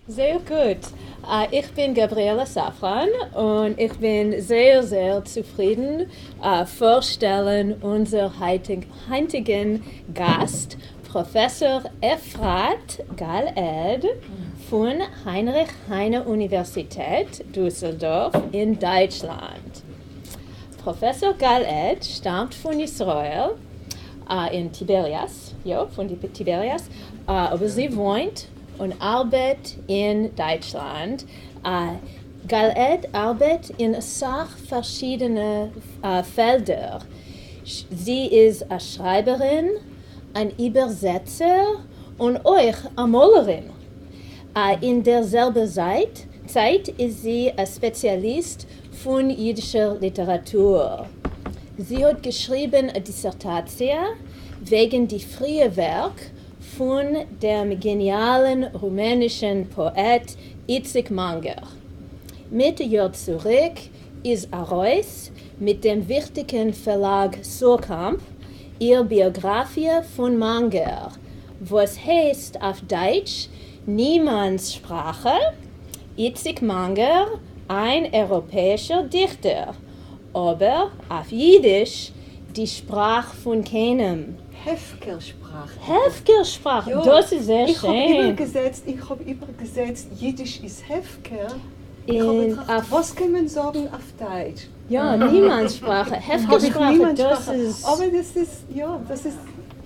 זייער גוט. איך בין גבריאלה סאפראן און איך בין זייער זייער צופרידן פארשטעלן אונזער היינטיגן גאסט, פראפעסאר אפרת גל-עד פון היינריך היינע אוניווערסיטעט דוסלדארף אין דייטשלאנד. פראפעסאר גל-עד שטאמט פון ישראל אין טיבעריאס, יא, פון טיבעריאס, אבער זי וואוינט און ארבעט אין דייטשלאנד. גל-עד ארבעט אין אסאך פארשידענע פעלדער. זי איז א שרייבערין, אן איבערזעצער און אויך א מאלערין. אין דער זעלבער צייט איז זי א ספעציאליסט פון אידישער ליטעראטור. זי האט געשריבן א דיסערטאציע וועגן די פריע ווערק פון דעם געניאלן רומענישן פאעט איציק מאנגער. מיט יאר צוריק איז ארויס מיט דעם וויכטיגן פארלאג סורקאמפ איר ביאגראפיע פון מאנגער, וואס הייסט אויף דייטש נימאנדס שפראכע, איציק מאנגער, אן אייראפעאישער דיכטער, אבער אויף אידיש, די שפראך פון קיינעם. הפקר שפראך. הפקר שפראך, דאס איז זייער איך האב שיין. איבערגעזעצט, איך האב איבערגעזעצט יידיש איז הפקר, איך האב געטראכט וואס קען מען זאגן אויף דייטש? יא, נימאנדס שפראך, הפקר שפראך, דאס איז. אבער דאס איז, יא, דאס איז,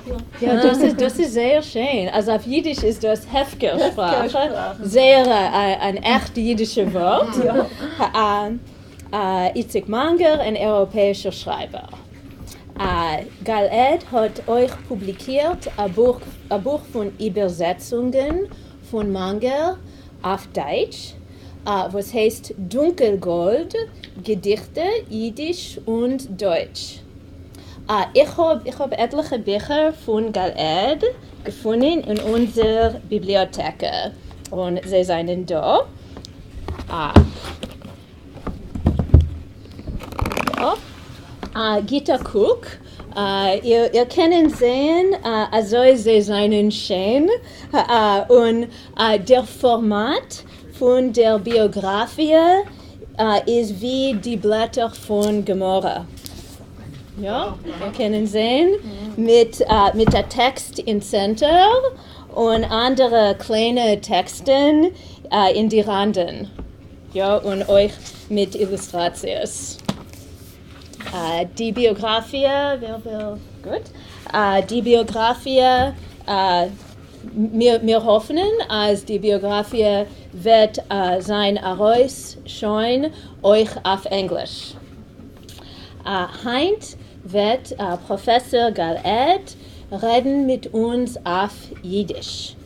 יא. יא, דאס איז, דאס איז זייער שיין, אז אויף אידיש איז דאס הפקר שפראך, זייער אן עכט אידישע ווארט. איציק מאנגער, אן אייראפעאישער שרייבער. גל-עד האט אויך פובליקירט א בוך פון איבערזעצונגען פון מאנגער אויף דייטש, וואס הייסט דונקלגאלד, געדיכטע, אידיש און דויטש. איך האב איך האב עטליכע ביכער פון גל-עד געפונען אין אונזער ביבליאטעקע, און זיי זענען דא. גיט א קוק, איר קענען זעהן אזוי זיי זענען שיין, און דער פארמאט פון דער ביאגראפיע איז ווי די בלעטער פון גמרא. יא, איר קענען זעהן מיט מיט א טעקסט אין צענטער און אנדערע קליינע טעקסטן אין די ראנדן. יא, און אויך מיט אילוסטראציעס. די ביאגראפיע, ווער וויל? גוט. די ביאגראפיע, מיר האפן אז די ביאגראפיע וועט זיין ארויס שוין אויך אויף ענגליש. היינט וועט פראפעסאר גל-עד רעדן מיט אונז אויף אידיש.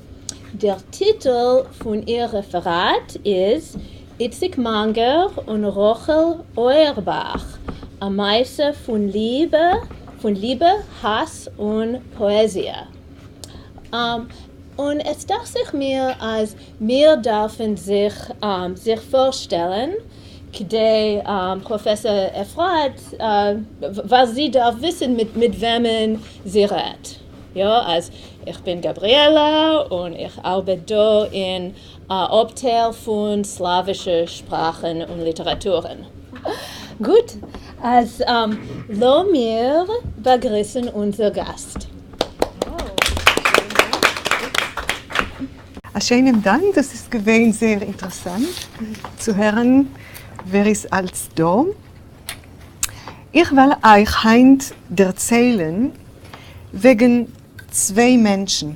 דער טיטל פון איר רעפעראט איז איציק מאנגער און רחל אויערבאך, א מעשה פון ליבע, פון ליבע, האס און פאעזיע. און עס דאכט זיך מיר אז מיר דארפן זיך זיך פארשטעלן כדי פראפעסאר אפרת, ווייל זי דארף וויסן מיט וועמען זי רעדט. יא, אז איך בין גבריאלה און איך ארבעט דא אין א אפטייל פון סלאווישע שפראכן און ליטעראטורן. גוט, אז לאמיר באגריסן אונזער גאסט. א שיינעם דאנק, דאס איז געווען זייער אינטערעסאנט צו הערן ווער איז אלץ דא. איך וועל אייך היינט דערציילן וועגן צוויי מענטשן,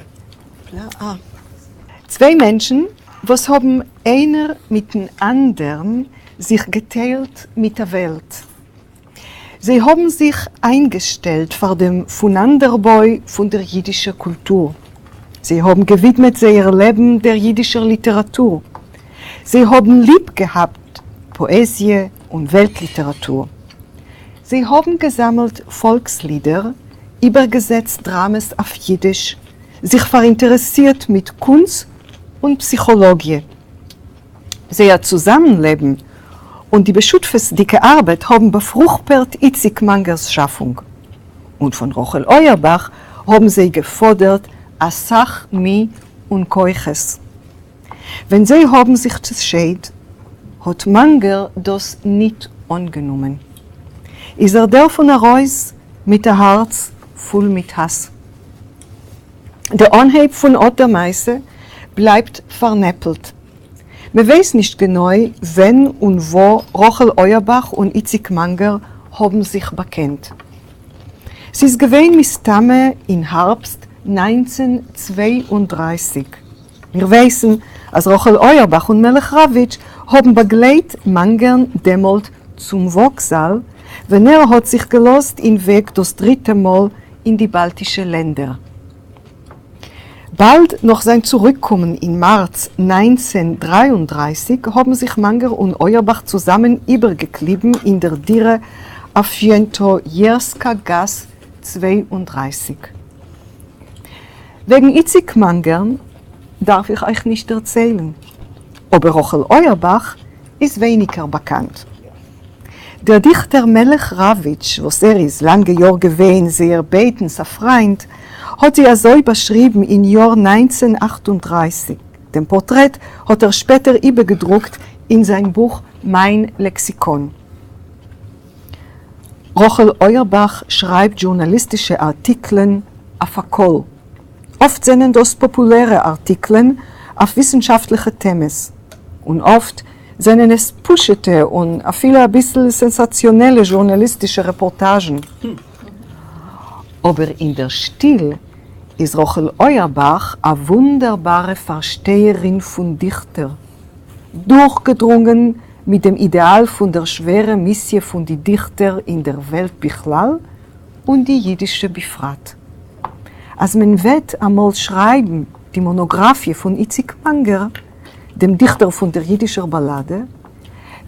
צוויי מענטשן וואס האבן איינער מיטן אנדערן זיך געטיילט מיט א וועלט. זיי האבן זיך איינגעשטעלט פאר דעם פונאנדערבוי פון דער יידישער קולטור. זיי האבן געווידמעט זייער לעבן דער יידישער ליטעראטור. זיי האבן ליב געהאט פאעזיע און וועלט-ליטעראטור. זיי האבן געזאמלט פאלקס-לידער, איבערגעזעצט דראמעס אויף יידיש, זיך פאראינטערעסירט מיט קונסט און פסיכאלאגיע. זייער צוזאמענלעבן און די בשותפות'דיגע ארבעט האבן באפרוכפערט איציק מאנגער'ס שאפונג, און פון רחל אויערבאך האבן זיי געפאדערט א סך מי און כוחות. ווען זיי האבן זיך צעשיידט, האט מאנגער דאס ניט אנגענומען. איז ער דערפון ארויס מיט א הארץ פול מיט האס. דער אנהייב פון אט דער מעשה בלייבט פארנעפלט. מען ווייס נישט גענוי ווען און וואו רחל אויערבאך און איציק מאנגער האבן זיך באקענט. ס'איז געווען מסתמא אין הארבסט 1932. מיר ווייסן אז רחל אויערבאך און מלך ראוויטש האבן באגלייט מאנגערן דעמאלט צום וואקזאל ווען ער האט זיך געלאזט אין וועג דאס דריטע מאל אין די באלטישע לענדער. באלד נאך זיין צוריקקומען אין מארץ 1933 האבן זיך מאנגער און אויערבאך צוזאמען איבערגעקליבן אין דער דירה אויף שוויענטאיערסקא גאס 32. וועגן איציק מאנגערן דארף איך אייך נישט דערציילן, אבער רחל אויערבאך איז ווייניגער באקאנט. דער דיכטער מלך ראוויטש, וואס ער איז לאנגע יאר געווען זייער ביידנס א פריינד, האט זי אזוי באשריבן אין יאר 1938. דעם פארטרעט האט ער שפעטער איבערגעדרוקט אין זיין בוך מיין לעקסיקאן. רחל אויערבאך שרייבט זשורנאליסטישע ארטיקלען אויף א קול. אפט זענען דאס פאפולערע ארטיקלען אויף וויסנשאפטליכע טעמעס, און אפט זענען עס פשוט'ע און אפילו אביסל סענסאציאנעלע זשורנאליסטישע רעפארטאזשן. אבער אין דער שטיל איז רחל אויערבאך א וואונדערבארע פארשטייערין פון דיכטער, דורכגעדרונגען מיט דעם אידעאל פון דער שווערע מיסיע פון די דיכטער אין דער וועלט בכלל און די יידישע בפרט. אז מען וועט אמאל שרייבן די מאנאגראפיע פון איציק מאנגער, דעם דיכטער פון דער יידישער באלאדע,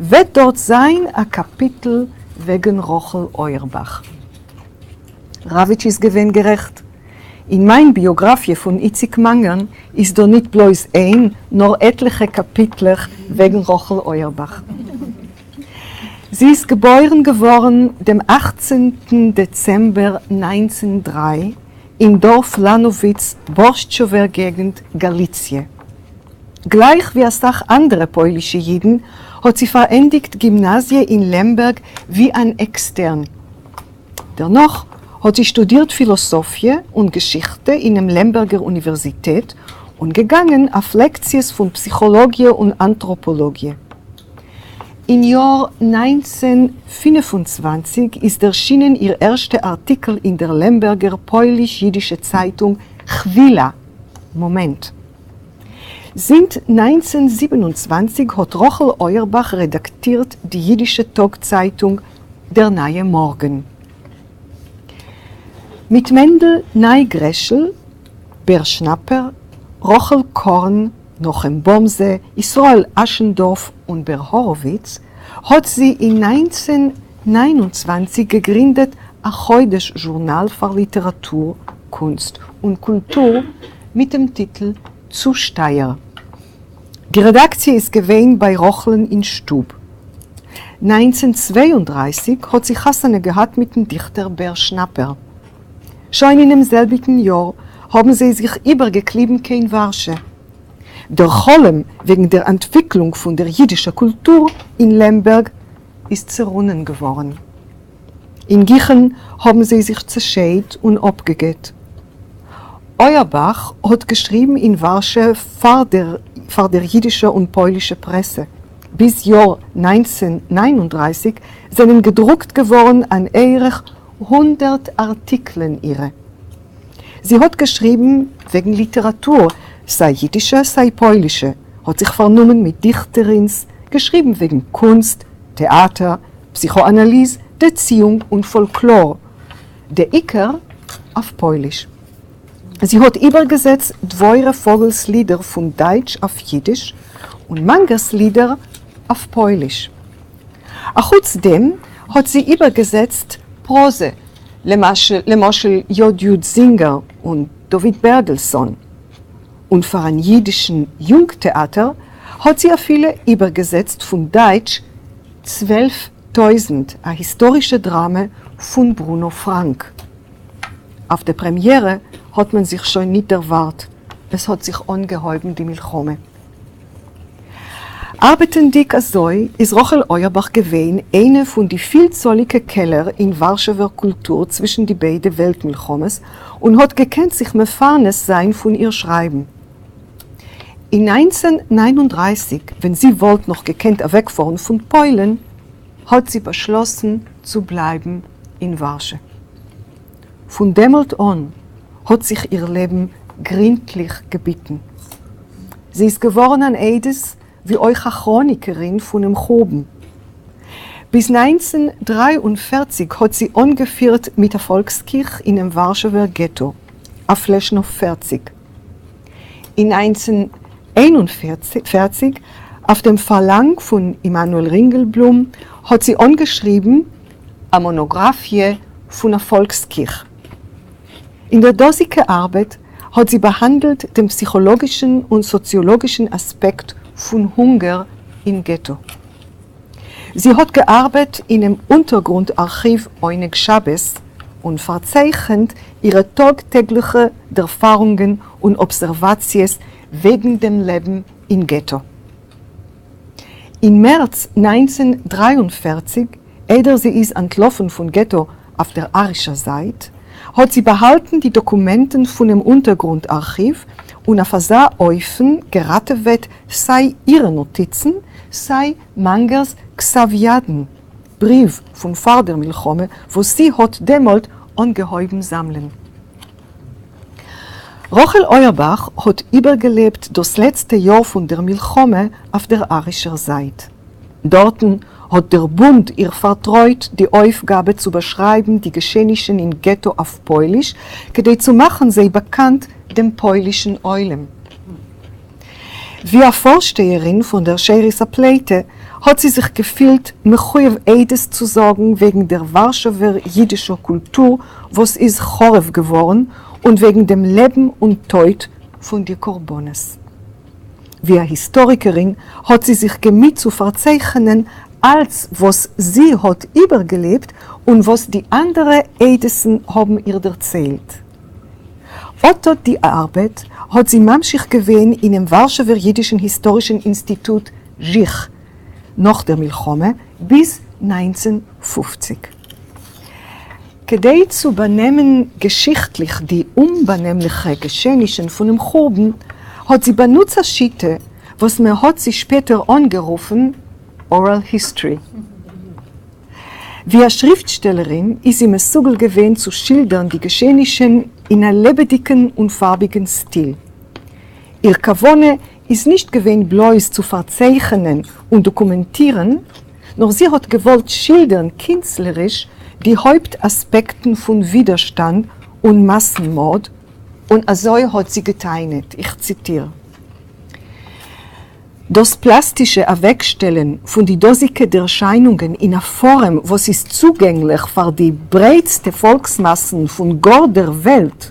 וועט דארט זיין א קאפיטל וועגן רחל אויערבאך. ראוויטש איז געווען גערעכט. אין מיין ביאגראפיע פון איציק מאנגערן איז דא ניט בלויז איין, נאר עטליכע קאפיטלעך וועגן רחל אויערבאך. זי איז געבוירן געווארן דעם אכצנטן דעצעמבער 1903 אין דארף לאנאוויץ, בארשטשאווער געגנט, גאליציע. גלייך ווי אסאך אנדערע פוילישע אידן האט זי פארענדיגט גימנאזיע אין לעמבערג ווי אן עקסטערן. דערנאך האט זי שטודירט פילאסאפיע און געשיכטע אינעם לעמבערגער אוניווערזיטעט און געגאנגען אויף לעקציעס פון פסיכאלאגיע און אנטראפאלאגיע. אין יאר 1925 איז ערשינען איר ערשטע ארטיקל אין דער לעמבערגער פויליש-יידישע צייטונג כווילא, מאמענט. זינט 1927 האט רחל אויערבאך רעדאקטירט די יידישע טאג-צייטונג דער נייע מארגן. מיט מענדל נייגרעשל, בער שנאפער, רחל קארן, נחום באמזע, ישראל אשענדארף און בער האראוויץ, האט זי אין 1929 געגרינדעט א חודש זשורנאל פאר ליטעראטור, קונסט און קולטור מיט דעם טיטל צושטייער. די רעדאקציע איז געווען ביי רחל'ן אין שטוב. 1932 האט זי חתונה געהאט מיטן דיכטער בער שנאפער. שוין אינעם זעלביגן יאר האבן זיי זיך איבערגעקליבן קיין ווארשע. דער חלום וועגן דער אנטוויקלונג פון דער יידישער קולטור אין לעמבערג איז צערונען געווארן. אין גיכן האבן זיי זיך צעשיידט און אפגעגט. אויערבאך האט געשריבן אין ווארשע פאר דער פאר דער יידישער און פוילישע פרעסע. ביז יאר 1939 זענען געדרוקט געווארן אן ערך 100 ארטיקלען אירע. זי האט געשריבן וועגן ליטעראטור, סיי יידישע סיי פוילישע, האט זיך פארנומען מיט דיכטערינס, געשריבן וועגן קונסט, טעאטער, פסיכאאנאליז, דערציאונג און פאלקלאר, דער עיקר אויף פויליש. זי האט איבערגעזעצט דבורה פאגעל'ס לידער פון דייטש אויף יידיש און מאנגער'ס לידער אויף פויליש. אחוץ דעם האט זי איבערגעזעצט פראזע, למשל י. י. זינגער און דוד בערגעלסאן. און פאר אן יידישן יונג-טעאטער האט זי אפילו איבערגעזעצט פון דייטש 12,000, א היסטארישע דראמע פון ברונא פראנק. אויף דער פרעמיערע האט מען זיך שוין ניט דערווארט, עס האט זיך אנגעהויבן די מלחמה. אַרבעטנדיק אַזוי, איז רחל אויערבאַך געווען איינע פֿון די פֿילצאָליקע קעלער אין וואַרשעווער קולטור צווישן די ביידע וועלט-מלחמות און האָט געקענט זיך מפֿרנס זײַן פֿון איר שרײַבן. אין 1939, ווען זי וואָלט נאָך געקענט אַוועקפֿאָרן פֿון פּוילן, האָט זי באַשלאָסן צו בלײַבן אין וואַרשע. פֿון דעמאָלט אָן האָט זיך איר לעבן גרינטלעך געביטן. זי איז געוואָרן אַן עדות ווי אויך אַ כראָניקערין פֿונעם חורבן. ביז 1943 האָט זי אָנגעפֿירט מיט אַ פֿאָלקסקיך אינעם וואַרשעווער געטאָ אויף לעשנאָ 40. אין 1941, אויף דעם פֿאַרלאַנג פֿון עמנואל רינגעלבלום, האָט זי אָנגעשריבן אַ מאָנאָגראַפֿיע פֿון אַ פֿאָלקסקיך. אין דער דאָזיקער אַרבעט האָט זי באַהאַנדלט דעם פּסיכאָלאָגישן און סאָציאָלאָגישן אַספּעקט פֿון הונגער אין געטאָ. זי האָט געאַרבעט אינעם אונטערגרונט-אַרכיוו עונג שבת און פֿאַרצייכנט אירע טאָג-טעגלעכע דערפֿאַרונגען און אָבסערוואַציעס וועגן דעם לעבן אין געטאָ. אין מערץ 1943, איידער זי איז אַנטלאָפֿן פֿון געטאָ אויף דער אַרישער זײַט, האָט זי באַהאַלטן די דאָקומענטן פֿונעם אונטערגרונט-אַרכיוו און אויף אַזאַ אופֿן געראַטעוועט סײַ אירע נאָטיצן, סײַ מאַנגערס כּתבֿ-ידן, בריוו פֿון פֿאַר דער מלחמה, וואָס זי האָט דעמאָלט אָנגעהויבן זאַמלען. רחל אויערבאַך האָט איבערגעלעבט דאָס לעצטע יאָר פֿון דער מלחמה אויף דער אַרישער זײַט. דאָרטן האָט דער בונד איר פֿאַרטרויט די אויפֿגאַבע צו באַשרײַבן די געשעענישן אין געטאָ אויף פּויליש, כּדי צו מאַכן זיי באַקאַנט דעם פּוילישן עולם. ווי אַ פֿאָרשטייערין פֿון דער שארית הפּליטה האָט זי זיך געפֿילט מחויבֿ עדות צו זאָגן וועגן דער וואַרשעווער ייִדישער קולטור וואָס איז חרובֿ געוואָרן און וועגן דעם לעבן און טויט פֿון די קרבנות. ווי אַ היסטאָריקערין האָט זי זיך געמיט צו פֿאַרצייכענען אַלץ וואָס זי האָט איבערגעלעבט און וואָס די אַנדערע עדותן האָבן איר דערציילט. אָט-אָ די אַרבעט האָט זי ממשיך געווען אינעם וואַרשעווער ייִדישן היסטאָרישן אינסטיטוט זשיך נאָך דער מלחמה ביז 1950. כּדי צו באַנעמען געשיכטלעך די אומבאַנעמלעכע געשעענישן פֿונעם חורבן, האָט זי באַנוצט אַ שיטה, וואָס מע האָט זי שפּעטער אָנגערופֿן oral history. ווי א שריפטשטעלערין איז זי מסוגל געווען צו שילדערן די געשעענישן אין א לעבעדיגן און פארביגן סטיל. איר כוונה איז נישט געווען בלויז צו פארצייכענען און דאקומענטירן, נאר זי האט געוואלט שילדערן קינצלעריש די הויפט אספעקטן פון ווידערשטאנד און מאסן-מארד, און אזוי האט זי גע'טענה'ט, איך ציטיר. דאָס פּלאַסטישע אַוועקשטעלן פֿון די דאָזיקע דערשײַנונגען אין אַ פֿאָרעם וואָס איז צוגענגלעך פֿאַר די ברייטסטע פֿאָלקסמאַסן פֿון גאָר דער וועלט,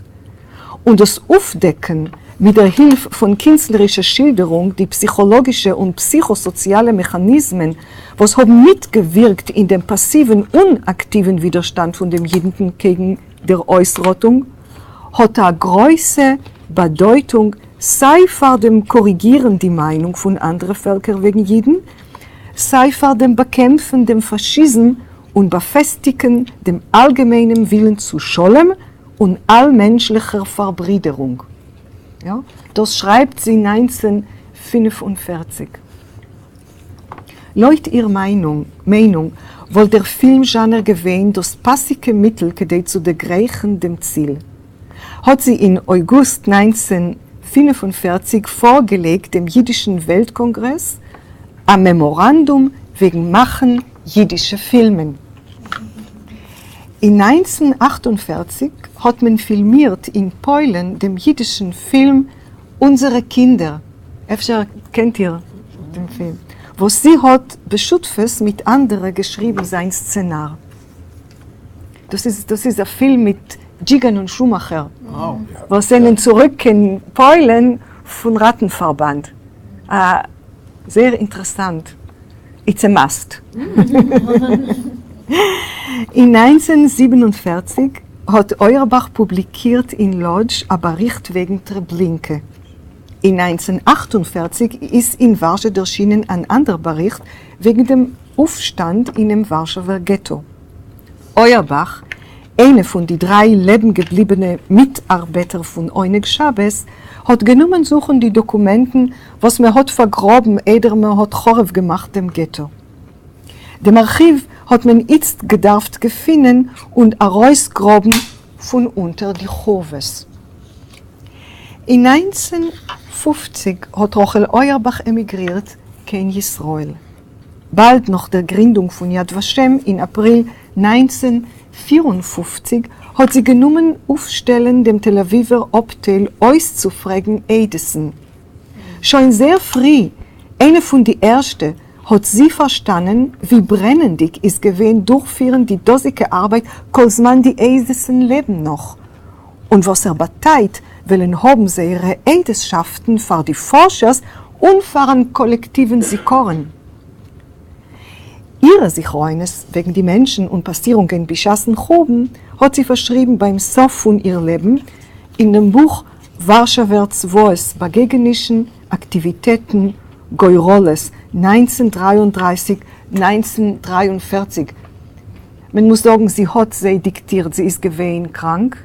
און דאָס אויפֿדעקן מיט דער הילף פֿון קינסטלערישער שילדערונג די פּסיכאָלאָגישע און פּסיכאָסאָציאַלע מעכאַניזמען וואָס האָבן מיטגעווירקט אין דעם פּאַסיוון און אַקטיוון ווידערשטאַנד פֿון דעם ייִדנטום קעגן דער אויסראָטונג, האָט אַ גרויסע באַדייטונג סיי פאר דעם קאריגירן די מיינונג פון אנדערע פעלקער וועגן אידן, סיי פאר דעם באקעמפן דעם פאשיזם און באפעסטיגן דעם אלגעמיינעם ווילן צו שלום און אלמענטשליכער פארברידערונג. יא, דאס שרייבט זי 1945. לויט איר מיינונג וואלט דער פילם זשאנער געווען דאס פאסיגע מיטל כדי צו דערגרייכן דעם ציל. האָט זי אין אויגוסט 1945 פֿאָרגעלייגט דעם ייִדישן וועלט-קאָנגרעס אַ מעמאָראַנדום וועגן מאַכן ייִדישע פֿילמען. אין 1948 האָט מען פֿילמירט אין פּוילן דעם ייִדישן פֿילם אונדזערע קינדער, אפֿשר קענט איר דעם פֿילם, וואָס זי האָט בשותּפֿות מיט אַנדערע געשריבן זײַן סצענאַר. דאס איז דאס איז א פילם מיט דזשיגאן און שומאכער וואס זענען צוריק אין פוילן פון ראטנפארבאנד. זייער אינטערעסאנט. It's a must. אין 1947 האט אויערבאך פובליקירט אין לאדזש א באריכט וועגן טרעבלינקע. אין 1948 איז אין ווארשע דערשינען אן אנדער באריכט וועגן דעם אויפשטאנד אינעם ווארשעווער געטא. אויערבאך, איינע פון די דריי לעבן-געבליבענע מיטארבעטער פון עונג שבת, האט גענומען זוכן די דאקומענטן וואס מען האט פארגראבן איידער מען האט חרוב געמאכט דעם געטא. דעם ארכיוו האט מען איצט געדארפט געפינען און ארויסגראבן פון אונטער די חורבות. אין 1950 האט רחל אויערבאך עמיגרירט קיין ישראל. באלד נאך דער גרינדונג פון יד ושם אין אפריל 1954 האט זי גענומען אויפשטעלן דעם תל אביב'ער אפטייל אויסצופרעגן עדות'ן. שוין זייער פרי, איינע פון די ערשטע, האט זי פארשטאנען ווי ברענענדיג איז געווען דורכפירן די דאזיגע ארבייט כל זמן די עדות'ן לעבן נאך, און וואסער באטייט וועלן האבן זייערע עדות'שאפטן פאר די פארשערס און פארן קאלעקטיוון זיכרון. אירע זכרונות וועגן די מענטשן און פאסירונגען בשעת'ן חורבן האט זי פארשריבן ביים סוף פון איר לעבן אין דעם בוך ווארשעווער צוואות, באגעגענישן, אקטיוויטעטן, גורלות, 1933, 1943. מען מוז זאגן זי האט זיי דיקטירט, זי איז געווען קראנק,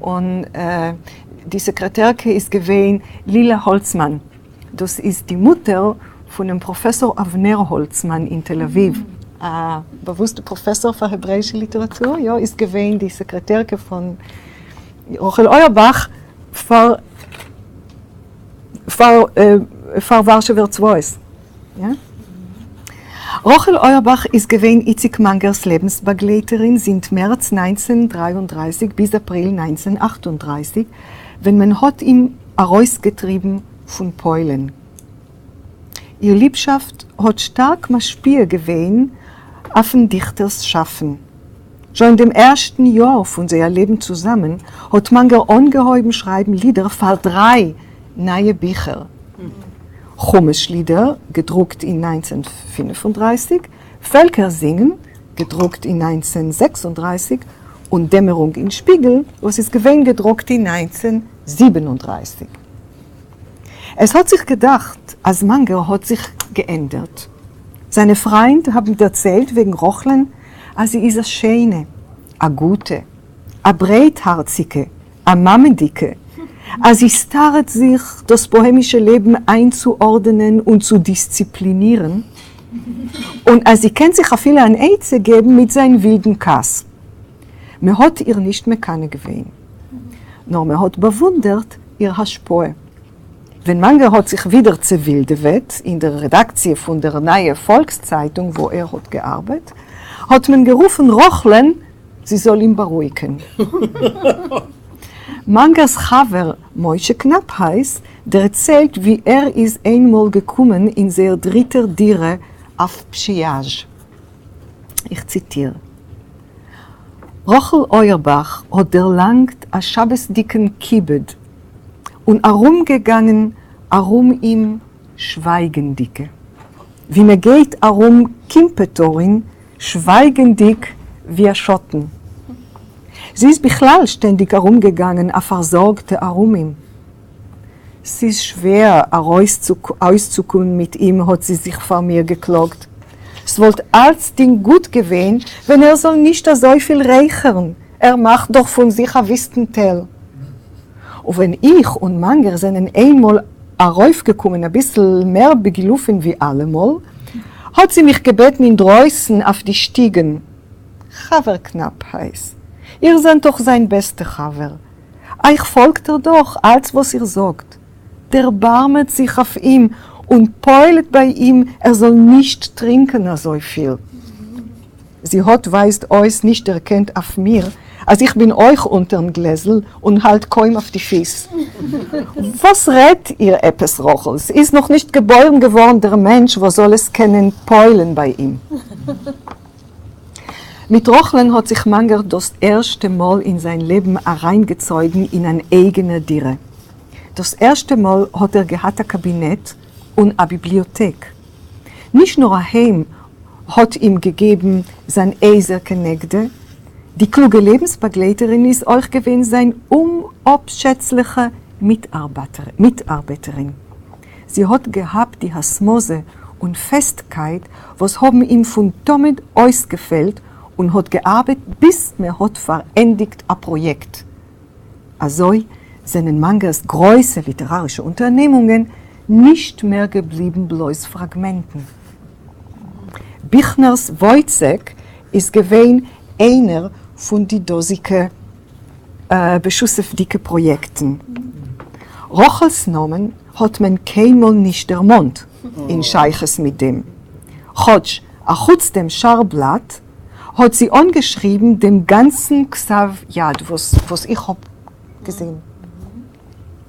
און די סעקרעטערקע איז געווען לילא האלצמאן, דאס איז די מוטער פונעם פראפעסאר אבנר האלצמאן אין תל אביב, א באוואוסטע פראפעסאר פאר העברעאישע ליטעראטור, יא, איז געווען די סעקרעטערקע פון רחל אויערבאך פאר פאר פאר ווארשעווער צבאות. יא. רחל אויערבאך איז געווען איציק מאנגער'ס לעבנס-באגלייטערין זינט מערץ 1933 ביז אפריל 1938, ווען מען האט אים ארויסגעטריבן פון פוילן. איר ליבשאפט האט שטארק משפיע געווען אויפן דיכטער'ס שאפן. שוין דעם ערשטן יאר פון זייער לעבן צוזאמען האט מאנגער אנגעהויבן שרייבן לידער פאר דריי נייע ביכער, חומש לידער, געדרוקט אין 1935, פעלקער זינגען, געדרוקט אין 1936, און דעמערונג אין שפיגל, וואס איז געווען געדרוקט אין 1937. עס האט זיך געדאכט אז מאנגער האט זיך געענדערט. זיינע פריינד האבן דערציילט וועגן רחל'ן אז זי איז א שיינע, א גוטע, א ברייטהארציגע, א מאמע'דיגע, אז זי סטארעט זיך דאס באהעמישע לעבן איינצוארדענען און צו דיסציפלינירן, און אז זי קען זיך אפילו אן עצה געבן מיט זיין ווילדן כעס. מען האט איר נישט מקנא געווען, נאר מען האט באוואונדערט איר השפעה. ווען מאנגער האט זיך ווידער צעווילדעוועט אין דער רעדאקציע פון דער נייע פאלקס-צייטונג וואו ער האט געארבעט, האט מען גערופן רחל'ען זי זאל אים בארואיגן. מאנגער'ס חבר משה קנאפהייס דערציילט ווי ער איז איינמאל געקומען אין זייער דריטער דירה אויף פשיאזש. איך ציטיר. רחל אויערבאך האט דערלאנגט א שבת'דיגן כיבוד און ארומגעגאנגען ארום אים שווייגנדיגע, ווי מען גייט ארום קימפעטארין שווייגנדיג ווי א שאטן. זי איז בכלל שטענדיג ארומגעגאנגען א פארזארגטע ארום אים. ס'איז שווער אויסצוקומען מיט אים האט זי זיך פאר מיר געקלאגט. ס'וואלט אלצדינג גוט געווען ווען ער זאל נישט אזויפיל רייכערן, ער מאכט דאך פון זיך א וויסטן תל. און ווען איך און מאנגער זענען איינמאל ארויפגעקומען אביסל מער בגילופין ווי אלעמאל, האט זי מיך געבעטן אינדרויסן אויף די שטיגן, חבר קנאפהייס, איר זענט דאך זיין בעסטע חבר, אייך פאלגט ער דאך אלץ וואס איר זאגט, דערבארמעט זיך אויף אים און פועל'ט ביי אים ער זאל נישט טרינקען אזויפיל. זי האט ווייזט אויס נישט דערקענט אויף מיר אז איך בין אויך אונטערן גלעזל און האלט קוים אויף די פיס. וואס רעדט איר עפעס רחל, ס'איז נאך נישט געבוירן געווארן דער מענטש וואס זאל עס קענען פועל'ן ביי אים. מיט רחל'ן האט זיך מאנגער דאס ערשטע מאל אין זיין לעבן אריינגעצויגן אין אן אייגענע דירה. דאס ערשטע מאל האט ער געהאט א קאבינעט און א ביבליאטעק. נישט נאר א היים האט אים געגעבן זיין עזר כנגדה, די קלוגע לעבנסבאגלייטערין איז אויך געווען זיין אומאפשעצליכע מיטאַרבעטערין. זי האָט געהאַט די התמדה און פֿעסטקייט, וואָס האָבן אים פֿון תּמיד אויסגעפֿעלט און האָט געאַרבעט ביז מע האָט פֿאַרענדיקט אַ פּראָיעקט. אַזוי זענען מאַנגערס גרויסע ליטעראַרישע אונטערנעמונגען נישט מער געבליבן בלויז פֿראַגמענטן. ביכנערס וואָיצעק איז געווען איינער פֿון די דאָזיקע בשותּפֿותדיקע פּראָיעקטן. רחלס נאָמען האָט מען קיינמאָל נישט דערמאָנט אין שײַכות מיט דעם, כאָטש אַחוץ דעם שער-בלאַט האָט זי אָנגעשריבן דעם גאַנצן כּתבֿ-יד, וואָס איך האָב געזען.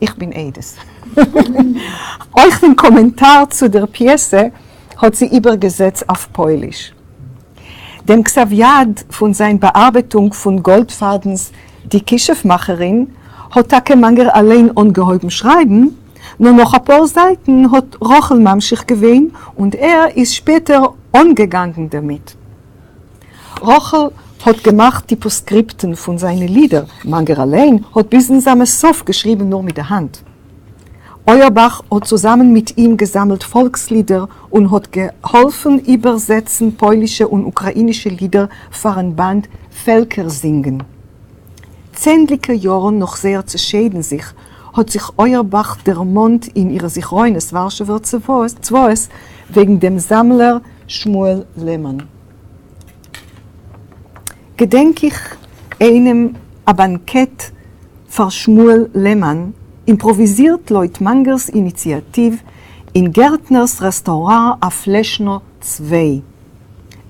איך בין עדות. אויך דעם קאָמענטאַר צו דער פּיעסע האָט זי איבערגעזעצט אויף פּויליש. דעם כתב-יד פון זיין באארבעטונג פון גאלדפאדענס די כישוף-מאכערין האט טאקע מאנגער אליין אנגעהויבן שרייבן, נאר נאך אפאר זייטן האט רחל ממשיך געווען און ער איז שפעטער אנגעגאנגען דערמיט. רחל האט געמאכט די פאסטסקריפטן פון זיינע לידער, מאנגער אליין האט ביזן סאמע סוף געשריבן נאר מיט די האנט. אויערבאך האט צוזאמען מיט אים געזאמלט פאלקסלידער און האט געהאלפן איבערזעצן פוילישע און אוקראינישע לידער פארן באנד פעלקער-זינגען. צענדליקער יארן נאך זייער צעשיידן זיך, האט זיך אויערבאך דערמאנט אין אירע זכרונות ווארשעווער צוואות וועגן דעם זאמלער שמואל לעמאן. געדענק איך איינעם א באנקעט פאר שמואל לעמאן, אימפראוויזירט לויט מאנגער'ס איניציאטיוו אין גערטנער'ס רעסטאראן אויף לעשנא צוויי.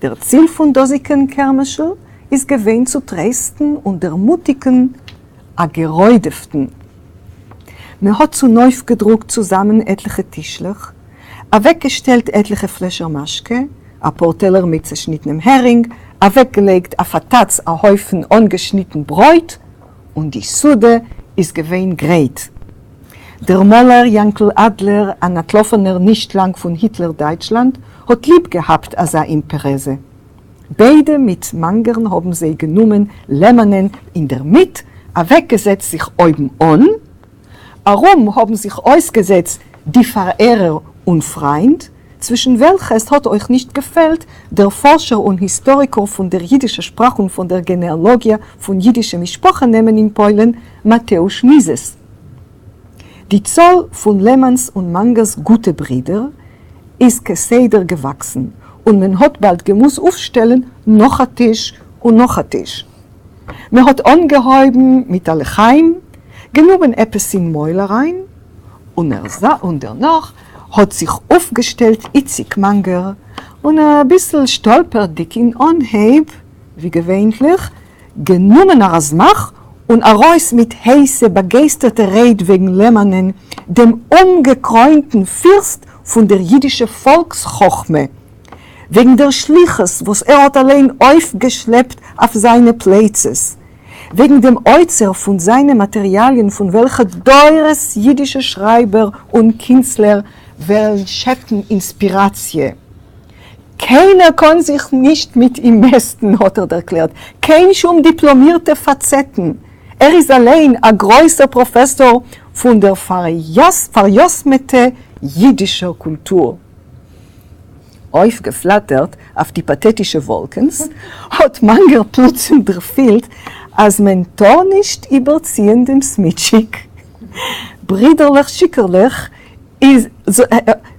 דער ציל פון דאזיגן קערמעשל איז געווען צו טרייסטן און דערמוטיגן א גערודפ'טן. מען האט צונויפגעדרוקט צוזאמען עטליכע טישלעך, אוועקגעשטעלט עטליכע פלעשער משקה, א פאר טעלער מיט צעשניטענעם הערינג, אוועקגעלייגט אויף א טאץ א הויפן אנגעשניטן ברויט, און די סעודה איז געווען גרייט. דער מאלער יאנקל אדלער, אן אנטלאפענער נישט לאנג פון היטלער דייטשלאנד, האט ליב געהאט אזא אימפרעזע. ביידע מיט מאנגערן האבן זיי גענומען לעמאנען אינדערמיט, אוועקגעזעצט זיך אויבן אן, ארום האבן זיך אויסגעזעצט די פארערער און פריינד, צווישן וועלכע עס האט אויך נישט געפעלט דער פארשער און היסטאריקער פון דער יידישער שפראך און פון דער גענעאלאגיע פון יידישע משפחה-נעמען אין פוילן, מאטעוש מיזעס. די צאל פון לעמאנס און מאנגערס גוטע ברידער איז כסדר געוואקסן, און מען האט באלד געמוזט אויפשטעלן נאך א טיש און נאך א טיש. מען האט אנגעהויבן מיט א לחיים, גענומען עפעס אין מויל אריין, און און דערנאך האט זיך אויפגעשטעלט איציק מאנגער, און אביסל שטאלפערדיג אין אנהייב, ווי געווענליך, גענומען א ראזמאך און ארויס מיט הייסע באגייסטערטע רייד וועגן לעמאנען, דעם אומגעקרוינטן פירסט פון דער יידישע פאלקס-חכמה, וועגן דער שליחות וואס ער האט אליין אויפגעשלעפט אויף זיינע פלייצעס, וועגן דעם אוצר פון זיינע מאטעריאליען פון וועלכע דורות יידישע שרייבער און קינסטלער וועלן שעפן אינספיראציע. קיינער קאן זיך נישט מיט אים מעסטן, האט ער דערקלערט, קיין שום דיפלאמירטע פאצעטן. ער איז אליין א גרויסער פראפעסאר פון דער פאריתומטע יידישער קולטור. אויפגעפלאטערט אויף די פאטעטישע וואלקענס, האט מאנגער פלוצים דערפילט אז מען טאר נישט איבערציען דעם סמיטשיק. ברידערלעך שיכור'לעך איז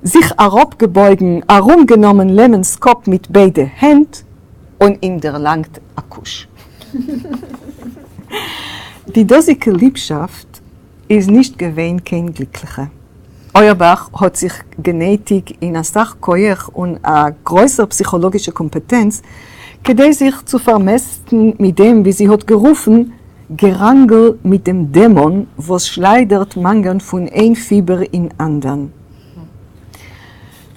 זיך אראפגעבויגן, ארומגענומען לעמאנ'ס קאפ מיט ביידע הענט און אים דערלאנגט א קוש. די דאזיגע ליבשאפט איז נישט געווען קיין גליקליכע. אויערבאך האט זיך גענייטיג אין אסאך כח און א גרויסער פסיכאלאגישע קאמפעטענץ כדי זיך צו פארמעסטן מיט דעם ווי זי האט גערופן געראנגל מיט דעם דעמאן וואס שליידערט מאנגערן פון איין פיבער אין אנדערן.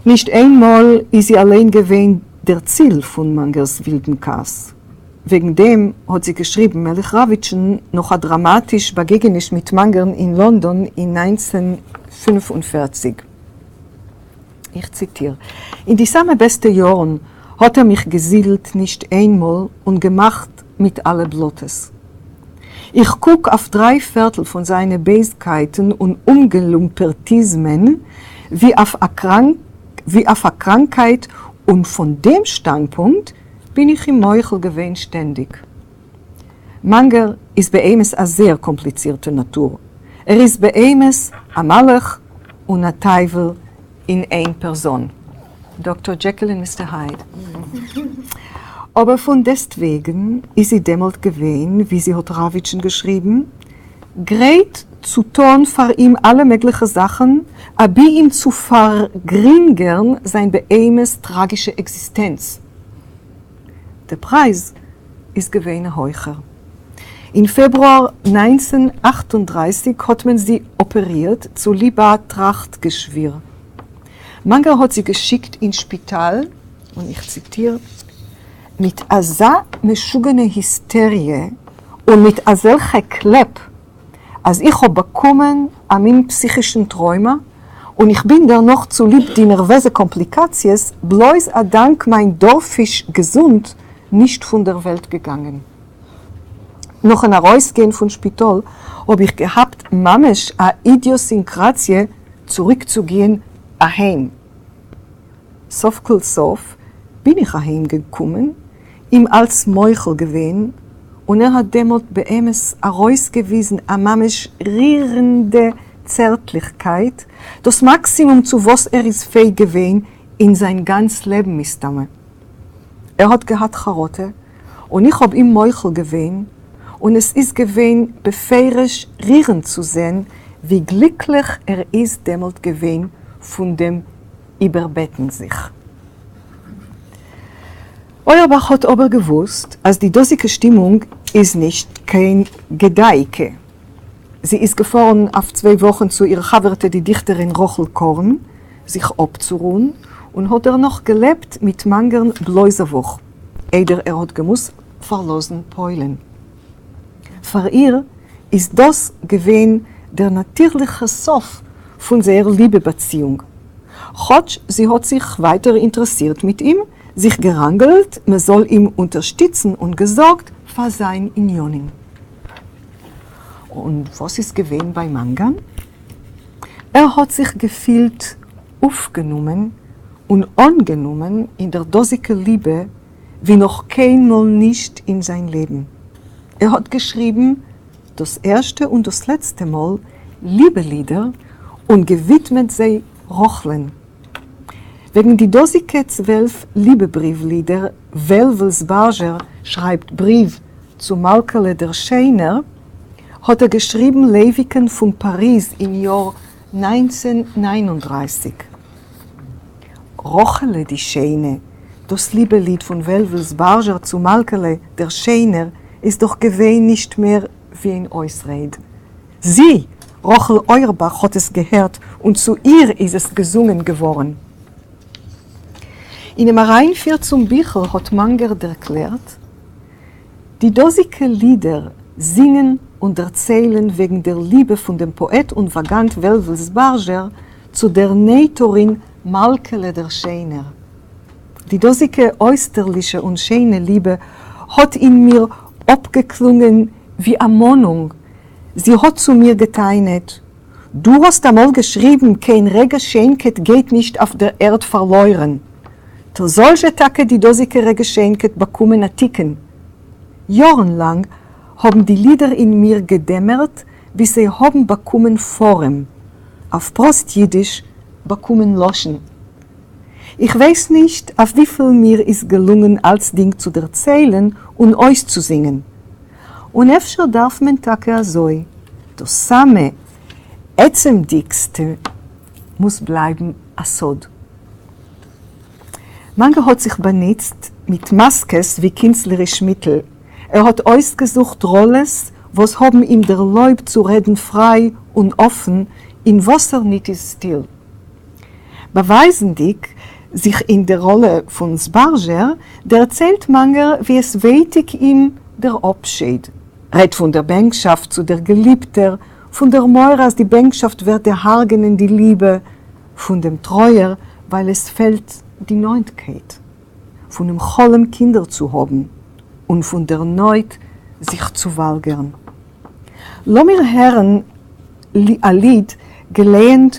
נישט איינמאל איז זי אליין געווען דער ציל פון מאנגער'ס ווילדן כעס. וועגן דעם האט זי געשריבן מלך ראוויטשן נאך א דראמאטיש באגעגעניש מיט מאנגערן אין לאנדאן אין 1945. איך ציטיר, אין די סאמע בעסטע יארן האט ער מיך געזידלט נישט איינמאל און געמאכט מיט אלע בלאטעס. איך קוק אויף דריי פֿערטל פֿון זײַנע בייזקייטן און אומגעלומפּערטיזמען ווי אויף אַ קראַנק ווי אויף אַ קראַנקייט און פֿון דעם שטאַנדפּונקט בין איך אים מוחל געווען שטענדיק. מאַנגער איז באמת אַ זייער קאָמפּליצירטע נאַטור. ער איז באמת אַ מלאך און אַ טייוול אין איין פּערזאָן. דאָקטאָר דזשעקיל און מיסטער הייד. אָבער פֿון דעסטוועגן איז זי דעמאָלט געווען, ווי זי האָט ראַוויטשן געשריבן, גרייט צו טאָן פֿאַר אים אַלע מעגלעכע זאַכן, אַבי אים צו פֿאַרגרינגערן זײַן באמת טראַגישע עקזיסטענץ. דער פּרײַז איז געווען אַ הויכער. אין פֿעברואַר 1938 האָט מען זי אָפּערירט צוליב אַ טראַכט-געשוויר. מאַנגער האָט זי געשיקט אין שפּיטאָל, און איך ציטיר, מיט אַזאַ משוגענע היסטעריע און מיט אַזעלכע קלעפּ, אַז איך האָב באַקומען אַ מין פּסיכישן טראַומאַ און איך בין דערנאָך צוליב די נערוועזע קאָמפּליקאַציעס בלויז אַ דאַנק מײַן דאָרפֿיש געזונט נישט פֿון דער וועלט געגאַנגען. נאָכן אַרויסגיין פֿון שפּיטאָל האָב איך געהאַט ממש אַ אידיאָסינקראַציע צוריקצוגיין אַהיים. סוף כּל סוף בין איך אַהיים געקומען, אים אַלץ מוחל געווען, און ער האָט דעמאָלט באמת אַרויסגעוויזן אַ ממש רירנדע צערטלעכקייט, דאָס מאַקסימום צו וואָס ער איז פֿעיק געווען אין זײַן גאַנץ לעבן מסתּמא. ער האָט געהאַט חרטה, און איך האָב אים מוחל געווען, און עס איז געווען בפֿירוש רירנד צו זען, ווי גליקלעך ער איז דעמאָלט געווען פֿון דעם איבערבעטן זיך. אויערבאַך האָט אָבער געוווּסט, אַז די דאָזיקע שטימונג איז נישט קיין געדאַיִקע. זי איז געפֿאָרן אויף צוויי וואָכן צו איר חבֿרטע די דיכטערין רחל קאָרן זיך אָפּצורוען און האָט דערנאָך געלעבט מיט מאַנגערן בלויז אַ וואָך, איידער ער האָט געמוזט פֿאַרלאָזן פּוילן. פֿאַר איר איז דאָס געווען דער נאַטירלעכער סוף פֿון זייער ליבע-באַציִונג. כאָטש זי האָט זיך ווײַטער אינטערעסירט מיט אים, זיך געראַנגלט, מע זאָל אים אונטערשטיצן און געזאָרגט פֿאַר זײַן ענינים. און וואָס איז געווען בײַ מאַנגערן? ער האָט זיך געפֿילט אויפֿגענומען און אָנגענומען אין דער דאָזיקער ליבע, ווי נאָך קיין מאָל נישט אין זײַן לעבן. ער האָט געשריבן דאָס ערשטע און דאָס לעצטע מאָל ליבע-לידער און געווידמעט זיי רחלען. וועגן די דאָזיקע 12 ליבע-בריוו-לידער וועלוול זבאַרזשער שרײַבט בריוו צו מלכּהלע דער שענער האָט ער געשריבן לייוויקן פֿון פּאַריז אין יאָר 1939. רחלע די שיינע, דאָס ליבע-ליד פֿון וועלוול זבאַרזשער צו מלכּהלע דער שענער איז דאָך געווען נישט מער ווי אַן אויסרייד. זי, רחל אויערבאַך, האָט עס געהערט און צו איר איז עס געזונגען געוואָרן. אינעם אַרײַנפֿיר צום ביכל האָט מאַנגער דערקלערט, די דאָזיקע לידער זינגען און דערציילן וועגן דער ליבע פֿון דעם פּאָעט און וואַגאַנט וועלוול זבאַרזשער צו דער נייטאָרין מלכּהלע דער שענער. די דאָזיקע אויסטערלישע און שיינע ליבע האָט אין מיר אָפּגעקלונגען ווי אַ מאָנונג. זי האָט צו מיר געטענהט, דו האָסט אַמאָל געשריבן, קיין רגע שיינקייט גייט נישט אויף דער ערד פֿאַרלוירן. טאָ זאָל זשע טאַקע די דאָזיקע רגע שיינקייט באַקומען אַ תּיקון. יאָרן לאַנג האָבן די לידער אין מיר געדעמערט, ביז זיי האָבן באַקומען פֿאָרעם. אויף פּראָסט ייִדיש, באַקומען לשון. איך ווייס נישט אויף וויפיל מיר איז געלונגען אלצדינג צו דערציילן און אויסצוזינגען. און אפשר דארף מען טאקע אזוי, דאס סאמע עצם'דיגסטע מוז בלייבן א סוד. מאנגער האט זיך באנוצט מיט מאסקעס ווי קינצלעריש מיטל. ער האט אויסגעזוכט ראלעס וואס האבן אים דערלויבט צו רעדן פריי און אפן אין וואסער ניט איז סטיל. באַווײַזנדיק זיך אין דער ראָלע פֿון זבאַרזשער, דערציילט מאַנגער ווי עס ווייטיק אים דער אָפּשייד, רעדט פֿון דער בענקשאַפֿט צו דער געליבטער, פֿון דער מורא אַז די בענקשאַפֿט ווערט דערהרגענען די ליבע, פֿון דעם טרויער ווײַל עס פֿעלט די נאָענטקייט, פֿונעם חלום קינדער צו האָבן און פֿון דער נויט זיך צו וואַלגערן. לאָמיר הערן אַ ליד, געלייענט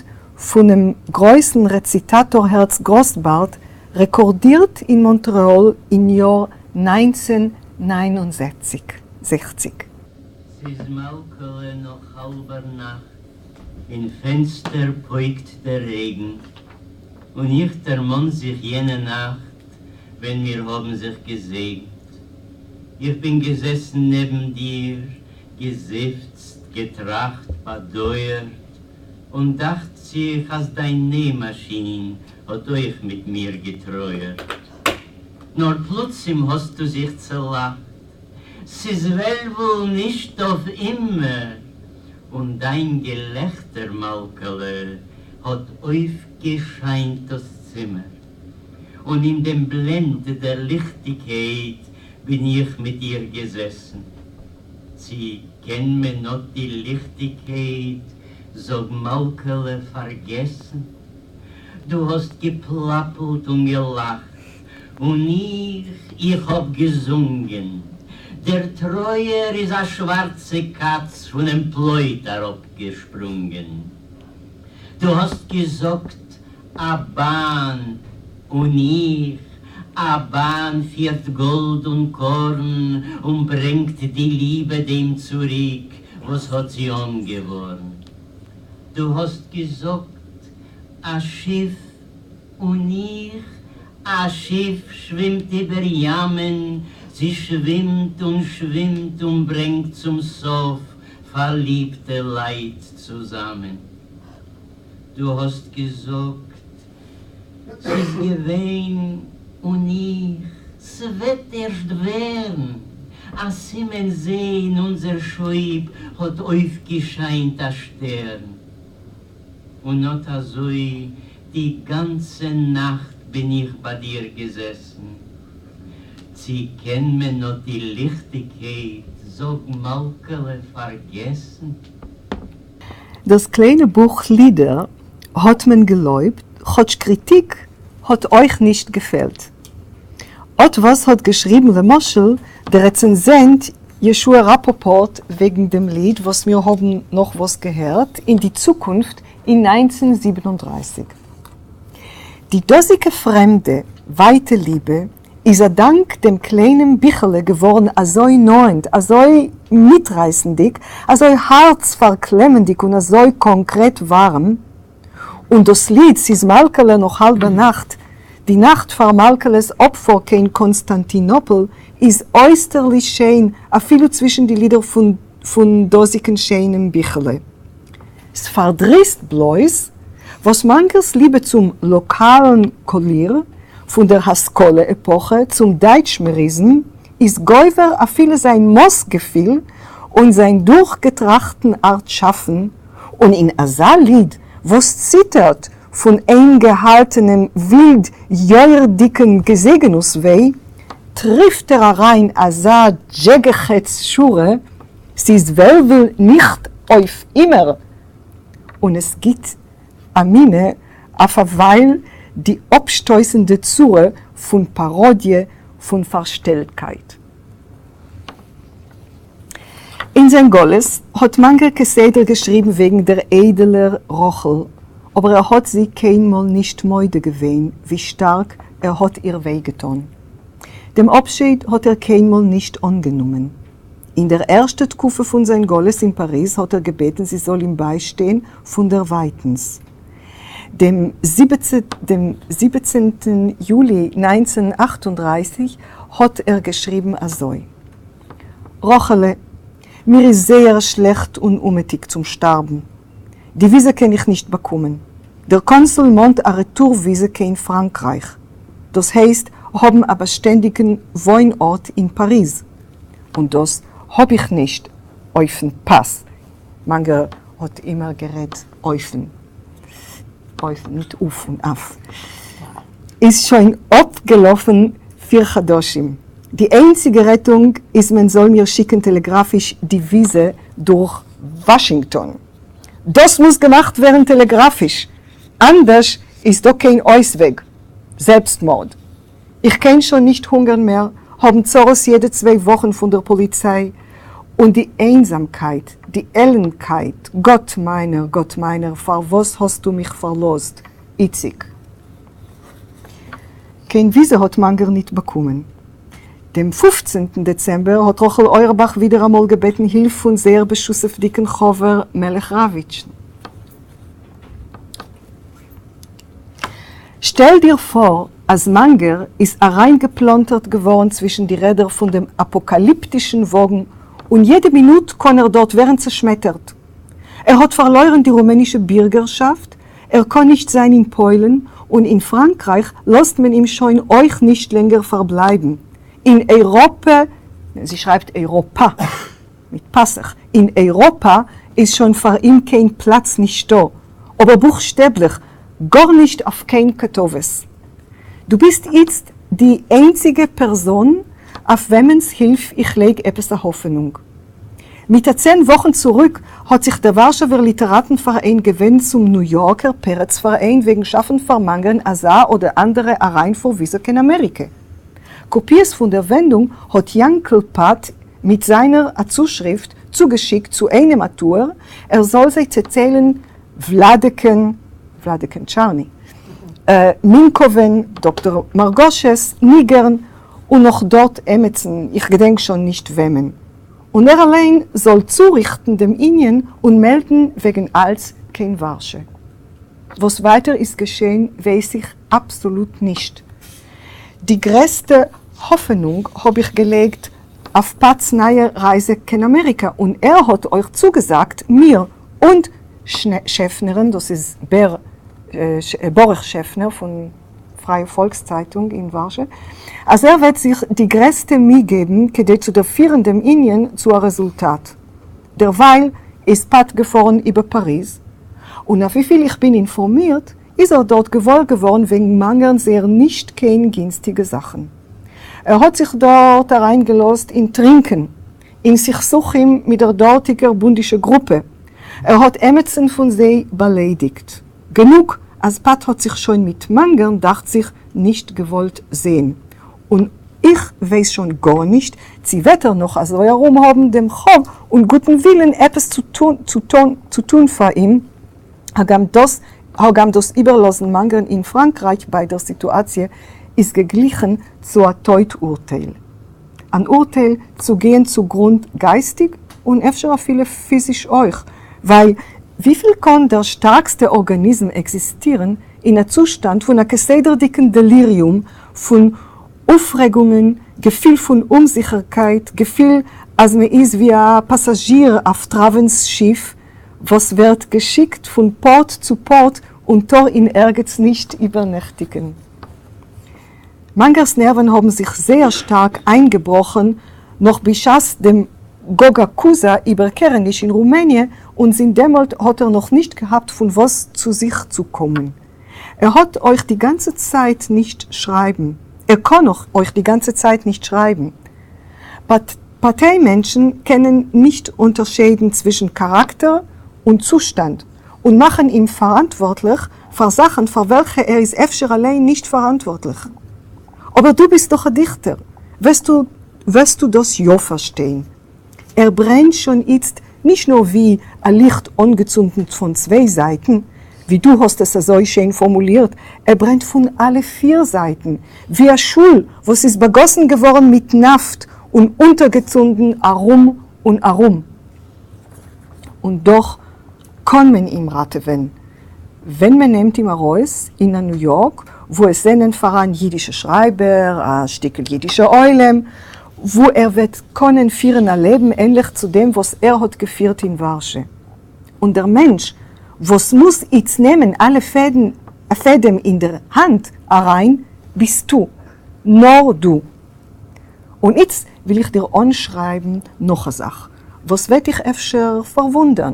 פֿונעם גרויסן רעציטאַטאָר הערץ גראָסבאַרד, רעקאָרדירט אין מאָנטרעאָל אין יאָר 1969. זעכציק. ס'איז מלכה'לע נאָך האַלבער נאַכט. אין פֿענצטער פּויקט דער רעגן. און איך דערמאָן זיך יענע נאַכט, ווען מיר האָבן זיך געזעגנט. איך בין געזעסן נעבן דיר, געזיפֿצט, געטראַכט, באַדויערט, און דאַכט זיך, אַז דײַן נעמאַשין האָט אויך מיט מיר געטרויערט. נאָר פּלוצעם האָסטו זיך צעלאַכט, ס'איז וועלוול נישט אויף אימער! און דײַן געלעכטער, מלכּהלע, האָט אויפֿגעשײַנט דאָס צימער. און אין דעם בלענד דער ליכטיקייט בין איך מיט דיר געזעסן. צי קען מען אָט די ליכטיקייט, זאָג מלכּהלע, פֿאַרגעסן? דו האָסט געפּלאַפּלט און געלאַכט, און איך, איך האָב געזונגען. דער טרויער איז אַ שוואַרצע קאַץ פֿונעם פּלויט אַראָפּגעשפּרונגען. דו האָסט געזאָגט, אַ באַן, און איך, אַ באַן פֿירט גאָלד און קאָרן און ברענגט די ליבע דעם צוריק, וואָס האָט זי אָנגעוואָרן. דו האָסט געזאָגט, אַ שיף, און איך, אַ שיף שווימט איבער ימען, זי שווימט און שווימט און ברענגט צום סוף פֿאַרליבטע לײַט צוזאַמען. דו האסט געזאגט ס'איז געווען און איך, ס'וועט ערשט ווערן, א סימן זע אין אונזער שויב האט אויפגעשיינט א שטערן. און אט אזוי די גאנצע נאכט בין איך ביי דיר געזעסן. צי קען מען אט די ליכטיגקייט, זאג מלכה'לע, פארגעסן? דאָס קליינע בוך לידער האָט מען געלויבט, כאָטש קריטיק האָט אויך נישט געפֿעלט. אָט וואָס האָט געשריבן, למשל, דער רעצענזענט ישוע ראַפּאָפּאָרט וועגן דעם ליד, וואָס מיר האָבן נאָך וואָס געהערט, אין די צוקונפֿט אין 1937. די דאָזיקע פֿרעמדע, ווײַטע ליבע איז אַ דאַנק דעם קליינעם ביכעלע געוואָרן אַזוי נאָענט, אַזוי מיטרײַסנדיק, אַזוי האַרץ-פֿאַרקלעמענדיק און אַזוי קאָנקרעט וואַרעם. און דאָס ליד ס'איז מלכּהלע נאָך האַלבער נאַכט, די נאַכט פֿאַר מלכּהלעס אָפּפֿאָר קיין קאָנסטאַנטינאָפּל, איז אויסטערליש שיין אַפֿילו צווישן די לידער פֿון פֿון דאָזיקן שיינעם ביכעלע. ס'פֿאַרדריסט בלויז, וואָס מאַנגערס ליבע צום לאָקאַלן קאָליר פֿון דער השׂכּלה-עפּאָכע, צום דײַטשמעריזם, איז גובֿר אַפֿילו זײַן מאָס-געפֿיל און זײַן דורכגעטראַכטן אַרט שאַפֿן, און אין אַזאַ ליד, וואָס ציטערט פֿון אײַנגעהאַלטענעם ווילד-יוירדיקן געזעגענונגס-וויי, טריפֿט ער אַרײַן אַזאַ דזשעגעכעץ-שורה, ס'איז וועלוול ניכט אויף אימער, און עס גיט א מינע אויף א ווייל די אפשטויסנדע צורה פון פאראדיע פון פארשטעלטקייט. אין זיין גלות האט מאנגער כסדר געשריבן וועגן דער איידעלער רחל, אבער ער האט זי קיינמאל נישט מודה געווען ווי שטארק ער האט איר וויי געטאן. דעם אפשייד האט ער קיינמאל נישט אנגענומען. אין דער ערשטע תקופה פון זיין גלות אין פאריז האט ער געבעטן זי זאל אים ביישטיין פון דערווייטנס. דעם זיבעצנטן יולי 1938 האט ער געשריבן אזוי, רחל'ע, מיר איז זייער שלעכט און אומעטיג צום שטארבן. די וויזע קען איך נישט באקומען. דער קאנסול מאנט א רעטור וויזע קיין פראנקרייך. דאס הייסט האבן א באשטענדיגן וואוין-ארט אין פאריז. און דאס האב איך נישט אויפן פאס. מאנגער האט אימער גערעדט אויפן, אויפן, ניט אוף און אף. איז שוין אפגעלאפן פיר חדשים. די איינציגע רעטונג איז מען זאל מיר שיקן טעלעגראפיש די וויזע דורך וואשינגטאן. דאס מוז געמאכט ווערן טעלעגראפיש, אנדערש איז דא קיין אויסוועג. זעלבסטמארד. איך קען שוין נישט הונגערן מער, האבן צרות יעדע צוויי וואכן פון דער פאליציי. און די איינזאמקייט, די עלנדקייט, גאט מיינער, גאט מיינער, פארוואס האסטו מיך פארלאזט, איציק? קיין וויזע האט מאנגער ניט באקומען. דעם פופצנטן דעצעמבער האט רחל אויערבאך ווידעראמאל געבעטן הילף פון זייער בשותפות'דיגן חבר מלך ראוויטשן. שטעל דיר פאר אז מאנגער איז אריינגעפלאנטערט געווארן צווישן די רעדער פון דעם אפאקאליפטישן וואגן און יעדע מינוט קאן ער דארט ווערן צעשמעטערט. ער האט פארלוירן די רומענישע בירגערשאפט, ער קאן נישט זיין אין פוילן, און אין פראנקרייך לאזט מען אים שוין אויך נישט לענגער פארבלייבן. אין אייראפע, זי שרייבט אייראפא מיט פתח, אין אייראפא איז שוין פאר אים קיין פלאץ נישטא, אבער בוכשטעבליך גארנישט אויף קיין כתובת. דו ביסט איצט די איינציגע פערזאן אויף וועמענס הילף איך לייג עפעס א האפענונג. מיט א 10 וואכן צוריק האט זיך דער ווארשעווער ליטעראטן פאראיין געווענדט צום ניו יארקער פרץ פאראיין וועגן שאפן פאר מאנגערן אזא אדער אנדערע אריינפאר וויזא קיין אמעריקע. קאפיעס פון דער ווענדונג האט יאנקל פאט מיט זיינער א צושריפט צוגעשיקט צו איינעם א טוער ער זאל זיי צעטיילן וולאדעקען, וולאדעקען טשארני, מינקאווען, דאקטאר מארגאשעס, ניגערן, און נאך דארט עמעצן, איך געדענק שוין נישט וועמען. און ער אליין זאל צוריכטן דעם ענין און מעלדן וועגן אלץ קיין ווארשע. וואס ווייטער איז געשען ווייס איך אבסאלוט נישט. די גרעסטע האפענונג האב איך געלייגט אויף פאט'ס נייע רייזע קיין אמעריקא און ער האט אויך צוגעזאגט מיר און שעפנער'ן, דאס איז ברוך שעפנער פון פרייע פאלקס צייטונג אין ווארשע, אז ער וועט זיך די גרעסטע מי געבן כדי צו דערפירן דעם ענין צו א רעזולטאט. דערווייל איז פאט געפארן איבער פאריז, און אויף וויפיל איך בין אינפארמירט איז ער דארט געוואויר געווארן וועגן מאנגערן זייער נישט קיין גינסטיגע זאכן. ער האט זיך דארט אריינגעלאזט אין טרינקען, אין סכסוכים מיט דער דארטיגער בונדישע גרופע, ער האט עמעצן פון זיי באליידיגט. גענוג אז פאט האט זיך שוין מיט מאנגערן דאכט זיך נישט געוואלט זעהן, און איך ווייס שוין גארנישט צי וועט ער נאך אזוי ארום האבן דעם חוב און גוטן ווילן עפעס צו טוהן פאר אים, הגם דאס הגם דאס איבערלאזן מאנגערן אין פראנקרייך ביי דער סיטואציע איז געגליכן צו א טויט אורטייל. אן אורטייל צו גיין צוגרונד גייסטיג און אפשר אפילו פיזיש אויך, ווייל וויפיל קאן דער שטארקסטע ארגאניזם עקזיסטירן אין א צושטאנד פון א כסדר'דיגן דעליריום פון אויפרעגונגען, געפיל פון אומזיכערקייט, געפיל אז מ'איז ווי א פאסאזשיר אויף טראווענס שיף וואס ווערט געשיקט פון פארט צו פארט און טאר אין ערגעץ נישט איבערנעכטיגן. מאנגער'ס נערווען האבן זיך זייער שטארק איינגעבראכן נאך בשעת דעם גאגא-קוזא איבערקערעניש אין רומעניע און זינט דעמאלט האט ער נאך נישט געהאט פון וואס צו זיך צו קומען. ער האט אויך די גאנצע צייט נישט שרייבן. ער קען אויך די גאנצע צייט נישט שרייבן. פארטיי מענטשן קענען נישט אונטערשיידן צווישן כאראקטער און צושטאנד און מאכן אים פאראנטווארטליך פאר זאכן פאר וועלכע ער איז אפשר אליין נישט פאראנטווארטליך. אבער דו ביסט דאך א דיכטער, וועסטו וועסטו דאס יא פארשטיין. ער ברענט שוין איצט נישט נאר ווי א ליכט אנגעצונדן פון צוויי זייטן, ווי דו האסט עס אזוי שיין פארמולירט, ער ברענט פון אלע פיר זייטן, ווי א שול וואס איז באגאסן געווארן מיט נאפט און אונטערגעצונדן ארום און ארום. און דאך קאן מען אים ראטעווען ווען מען נעמט אים ארויס אין א ניו יארק וואו עס זענען פאראן אידישע שרייבער, א שטיקל אידישער עולם, וואו ער וועט קאנען פירן א לעבן ענליך צו דעם וואס ער האט געפירט אין ווארשע. און דער מענטש וואס מוז איצט נעמען אלע פעדעם אין דער האנט אריין ביסטו, נאר דו. און איצט וויל איך דיר אנשרייבן נאך א זאך וואס וועט דיך אפשר פארוואונדערן.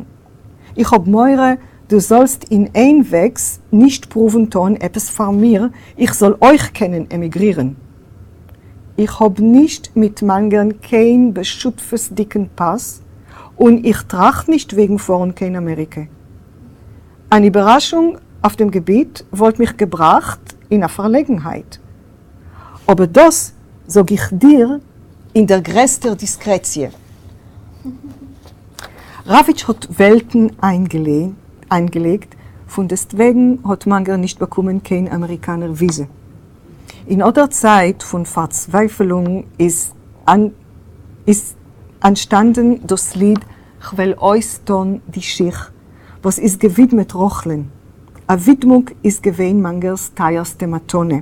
איך האב מורא דו זאלסט אין איינוועגס נישט פרואוון טון עפעס פאר מיר איך זאל אויך קענען עמיגרירן. איך האב נישט מיט מאנגערן קיין בשותפות'דיגן פאס און איך טראכט נישט וועגן פארן קיין אמעריקע. אן איבערראשונג אויף דעם געביט וואלט מיך געבראכט אין א פארלעגנהייט. אבער דאס זאג איך דיר אין דער גרעסטער דיסקרעציע. ראַוויטש האָט וועלטן אײַנגעלייגט, פֿונדעסטוועגן האָט מאַנגער נישט באַקומען קיין אַמעריקאַנער וויזע. אין אָט דער צײַט פֿון פֿאַרצווייפֿלונג איז אַנטשטאַנען דאָס ליד כ'וועל אויסטאָן די שיך, וואָס איז געווידמעט רחלען. אַ ווידמונג איז געווען מאַנגערס טײַערסטע מתּנה.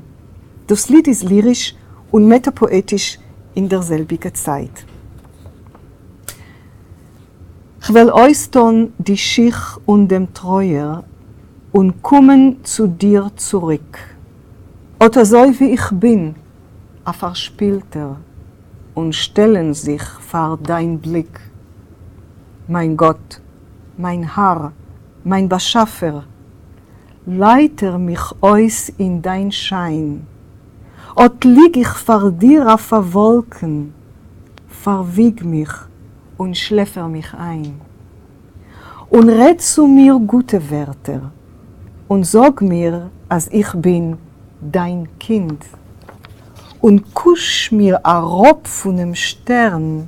דאָס ליד איז ליריש און מעטאַפּאָעטיש אין דער זעלביקער צײַט. כ'וועל אויסטאָן די שיך און דעם טרויער און קומען צו דיר צוריק. אָט אַזוי ווי איך בין, אַ פֿאַרשפּילטער, און שטעלן זיך פֿאַר דײַן בליק. מײַן גאָט, מײַן האַר, מײַן באַשאַפֿער, לײַטער מיך אויס אין דײַן שײַן. אָט ליג איך פֿאַר דיר אויף אַ וואָלקן, פֿאַרוויג מיך און שלעפֿער מיך אײַן. און רעד צו מיר גוטע ווערטער, און זאָג מיר, אַז איך בין דײַן קינד. און קוש מיר אַראָפּ פֿונעם שטערן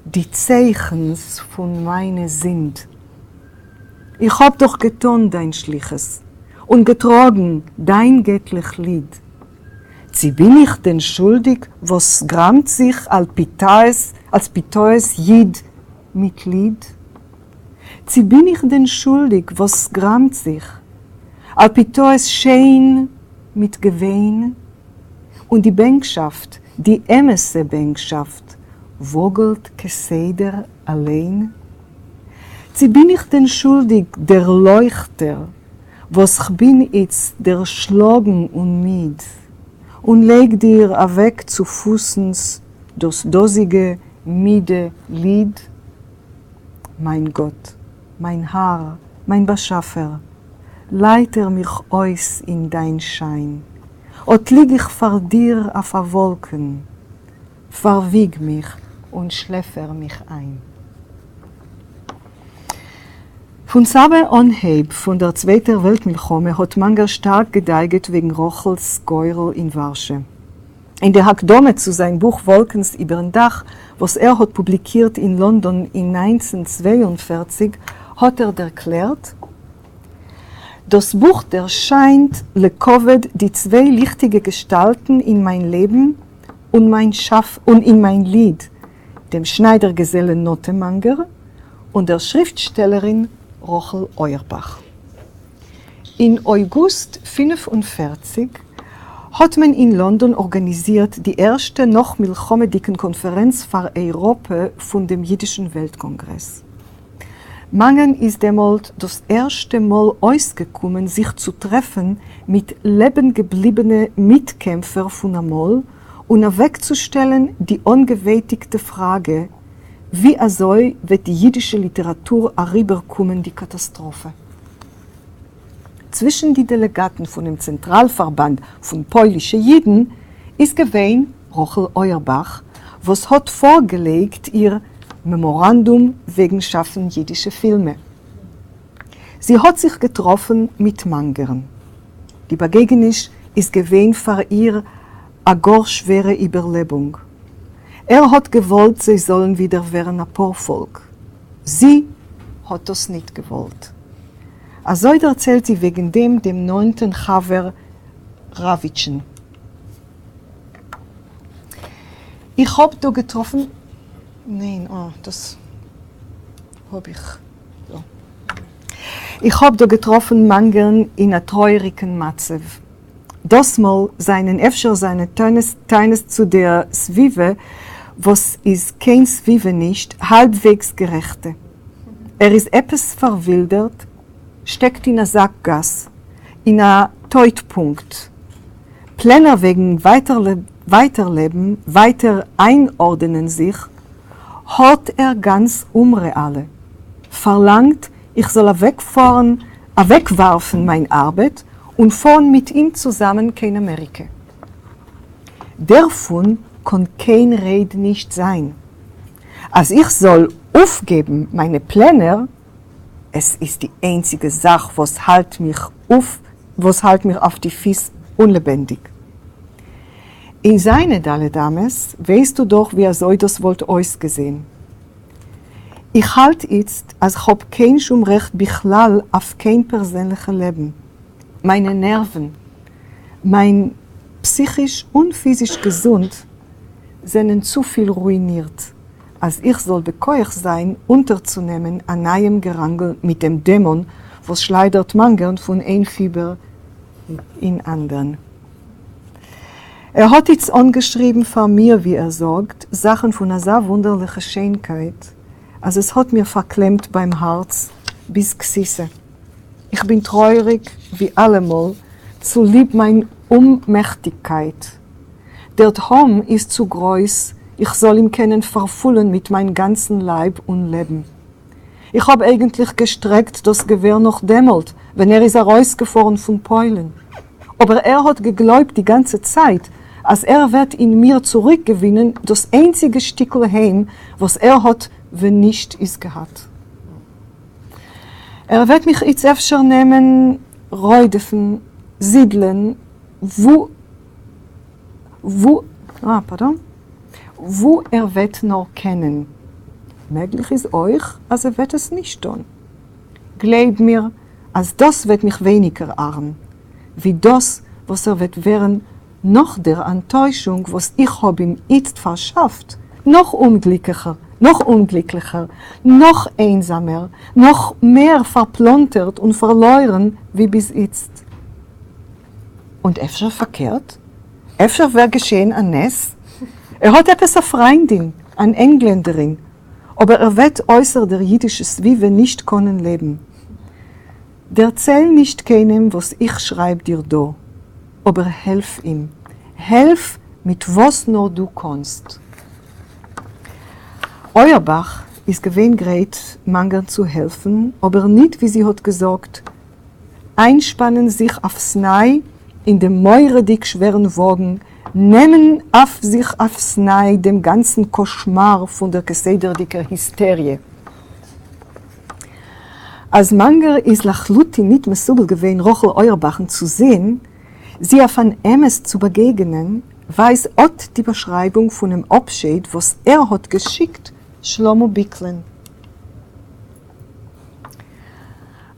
די צייכנס פֿון מײַנע זינד. איך האָב דאָך געטאָן דײַן שליחות און געטראָגן דײַן געטלעך ליד. צי בין איך דען שולדיק וואָס ס'גראַמט זיך על-פּי-טעות, על-פּי-טעות ייִד מיט ליד? צי בין איך דען שולדיק וואָס ס'גראַמט זיך על-פּי-טעות שיין מיט געוויין? און די בענקשאַפֿט, די אמתע בענקשאַפֿט, וואָגלט כּסדר אַליין? צי בין איך דען שולדיק דער לויכטער, וואָס כ'בין איצט דערשלאָגן און מיד, און לייג דיר אַוועק צו פֿוסנס דאָס דאָזיגע מידע ליד? מײַן גאָט, מײַן האַר, מײַן באַשאַפֿער, לײַטער מיך אויס אין דײַן שײַן. אָט ליג איך פֿאַר דיר אויף אַ וואָלקן, פֿאַרוויג מיך און שלעפֿער מיך אײַן. פֿון סאַמע אָנהייב פֿון דער צווייטער וועלט-מלחמה האָט מאַנגער שטאַרק געדאגהט וועגן רחלס גורל אין וואַרשע. אין דער הקדמה צו זײַן בוך וואָלקנס איבערן דאַך, וואָס ער האָט פּובליקירט אין לאָנדאָן אין 1942, האָט ער דערקלערט, דאָס בוך דערשײַנט לכּבֿוד די צוויי ליכטיקע געשטאַלטן אין מײַן לעבן און מײַן שאַף און אין מײַן ליד, דעם שנײַדער-געזעלן נאָטע מאַנגער און דער שריפֿטשטעלערין רחל אויערבאַך. אין אויגוסט 45 האָט מען אין לאָנדאָן אָרגאַניזירט די ערשטע נאָך-מלחמהדיקן קאָנפֿערענץ פֿאַר אייראָפּע פֿון דעם ייִדישן וועלט-קאָנגרעס. מאַנגערן איז דעמאָלט דאָס ערשטע מאָל אויסגעקומען זיך צו טרעפֿן מיט לעבן-געבליבענע מיטקעמפֿער פֿון אַמאָל און אַוועקצושטעלן די אָנגעווייטיקטע פֿראַגע, ווי אַזוי וועט די ייִדישע ליטעראַטור אַריבערקומען די קאַטאַסטראָפֿע? צווישן די דעלעגאַטן פֿונעם צענטראַל-פֿאַרבאַנד פֿון פּוילישע ייִדן איז געווען רחל אויערבאַך, וואָס האָט פֿאָרגעלייגט איר מעמאָראַנדום וועגן שאַפֿן ייִדישע פֿילמען. זי האָט זיך געטראָפֿן מיט מאַנגערן. די באַגעגעניש איז געווען פֿאַר איר אַ גאָר שווערע איבערלעבונג. ער האָט געוואָלט זיי זאָלן ווידער ווערן אַ פּאָרפֿאָלק. זי האָט דאָס ניט געוואָלט. אַזוי דערציילט זי וועגן דעם דעם נאָענטן חבֿר ראַוויטשן. איך האָב דאָ געטראָפֿן. ניין, אָ, דאָס האָב איך דאָ. איך האָב דאָ געטראָפֿן מאַנגערן אין אַ טרויעריקן מצבֿ. דאָס מאָל זײַנען אפֿשר זײַנע טענות צו דער סבֿיבֿה, וואָס איז קיין סבֿיבֿה נישט, האַלבוועגס גערעכטע. ער איז עפּעס פֿאַרווילדערט, שטעקט אין אַ זאַקגאַס, אין אַ טויטפּונקט. פּלענער וועגן ווײַטער-לעבן, ווײַטער אײַנאָרדענען זיך, האָט ער גאַנץ אומרעאַלע. פֿאַרלאַנגט, איך זאָל אַוועקפֿאָרן, אַוועקוואַרפֿן מײַן אַרבעט און פֿאָרן מיט אים צוזאַמען קיין אַמעריקע. דערפֿון קאָן קיין רייד נישט זײַן, אַז איך זאָל אויפֿגעבן מײַנע פּלענער, עס איז די איינציגע זאך וואס האלט מיך אויף, וואס האלט מיך אויף די פיס און לעבענדיג. אין זיינע ד' אמות ווייסטו דאך ווי אזוי דאס וואלט אויסגעזען. איך האלט איצט אז כ'האב קיין שום רעכט בכלל אויף קיין פערזענליכע לעבן. מיינע נערוון, מיין פסיכיש און פיזיש געזונט זענען צופיל רואינירט אז איך זאל בכח זיין אונטערצונעמען א נייעם געראנגל מיט דעם דעמאן וואס שליידערט מאנגערן פון איין פיבער אין אנדערן. ער האט איצט אנגעשריבן פאר מיר ווי ער זאגט זאכן פון אזא וואונדערליכע שיינקייט אז עס האט מיר פארקלעמט ביים הארץ ביז גסיסה. איך בין טרויעריג ווי אלעמאל צוליב מיין אוממעכטיגקייט. דער תהום איז צו גרויס איך זאל אים קענען פארפולן מיט מיין גאנצן לייב און לעבן. איך האב אייגנטליך געשטרעקט דאס געווער נאך דעמאלט ווען ער איז ארויסגעפארן פון פוילן. אבער ער האט געגלויבט די גאנצע צייט אז ער וועט אין מיר צוריקגעווינען דאס איינציגע שטיקל היים וואס ער האט ווען נישט איז געהאט. ער וועט מיך איצט אפשר נעמען רודפ'ן, זידלען, וואו וואו אה פארדאן, וואו ער וועט נאר קענען. מעגליך איז אויך אז ער וועט עס נישט טון. גלייב מיר אז דאס וועט מיך ווייניגער ארן, ווי דאס וואס ער וועט ווערן נאך דער אנטוישונג וואס איך האב אים איצט פארשאפט, נאך אומגליקליכער, נאך אומגליקליכער, נאך איינזאמער, נאך מער פארפלאנטערט און פארלוירן ווי ביז איצט. און אפשר פארקערט? אפשר וועט געשען א נס? ער האט עפעס א פריינדין, אן ענגלענדערין, אבער ער וועט אויסער דער אידישע סביבה נישט קאנען לעבן. דערצייל נישט קיינעם וואס איך שרייב דיר דא, אבער העלף אים, העלף מיט וואס נאר דו קאנסט. אויערבאך איז געווען גרייט מאנגערן צו העלפן, אבער ניט ווי זי האט געזאגט, איינשפאנען זיך אויפסניי אין דעם מורא'דיג שווערן וואגן, נעמען אויף זיך אויפסניי דעם גאנצן קאשמאר פון דער כסדר'דיגער היסטעריע. אז מאנגער איז לחלוטין ניט מסוגל געווען רחל אויערבאכן צו זען, זי אויף אן אמת צו באגעגענען, ווייזט אט די באשרייבונג פונעם אפשייד וואס ער האט געשיקט שלמה ביקלען.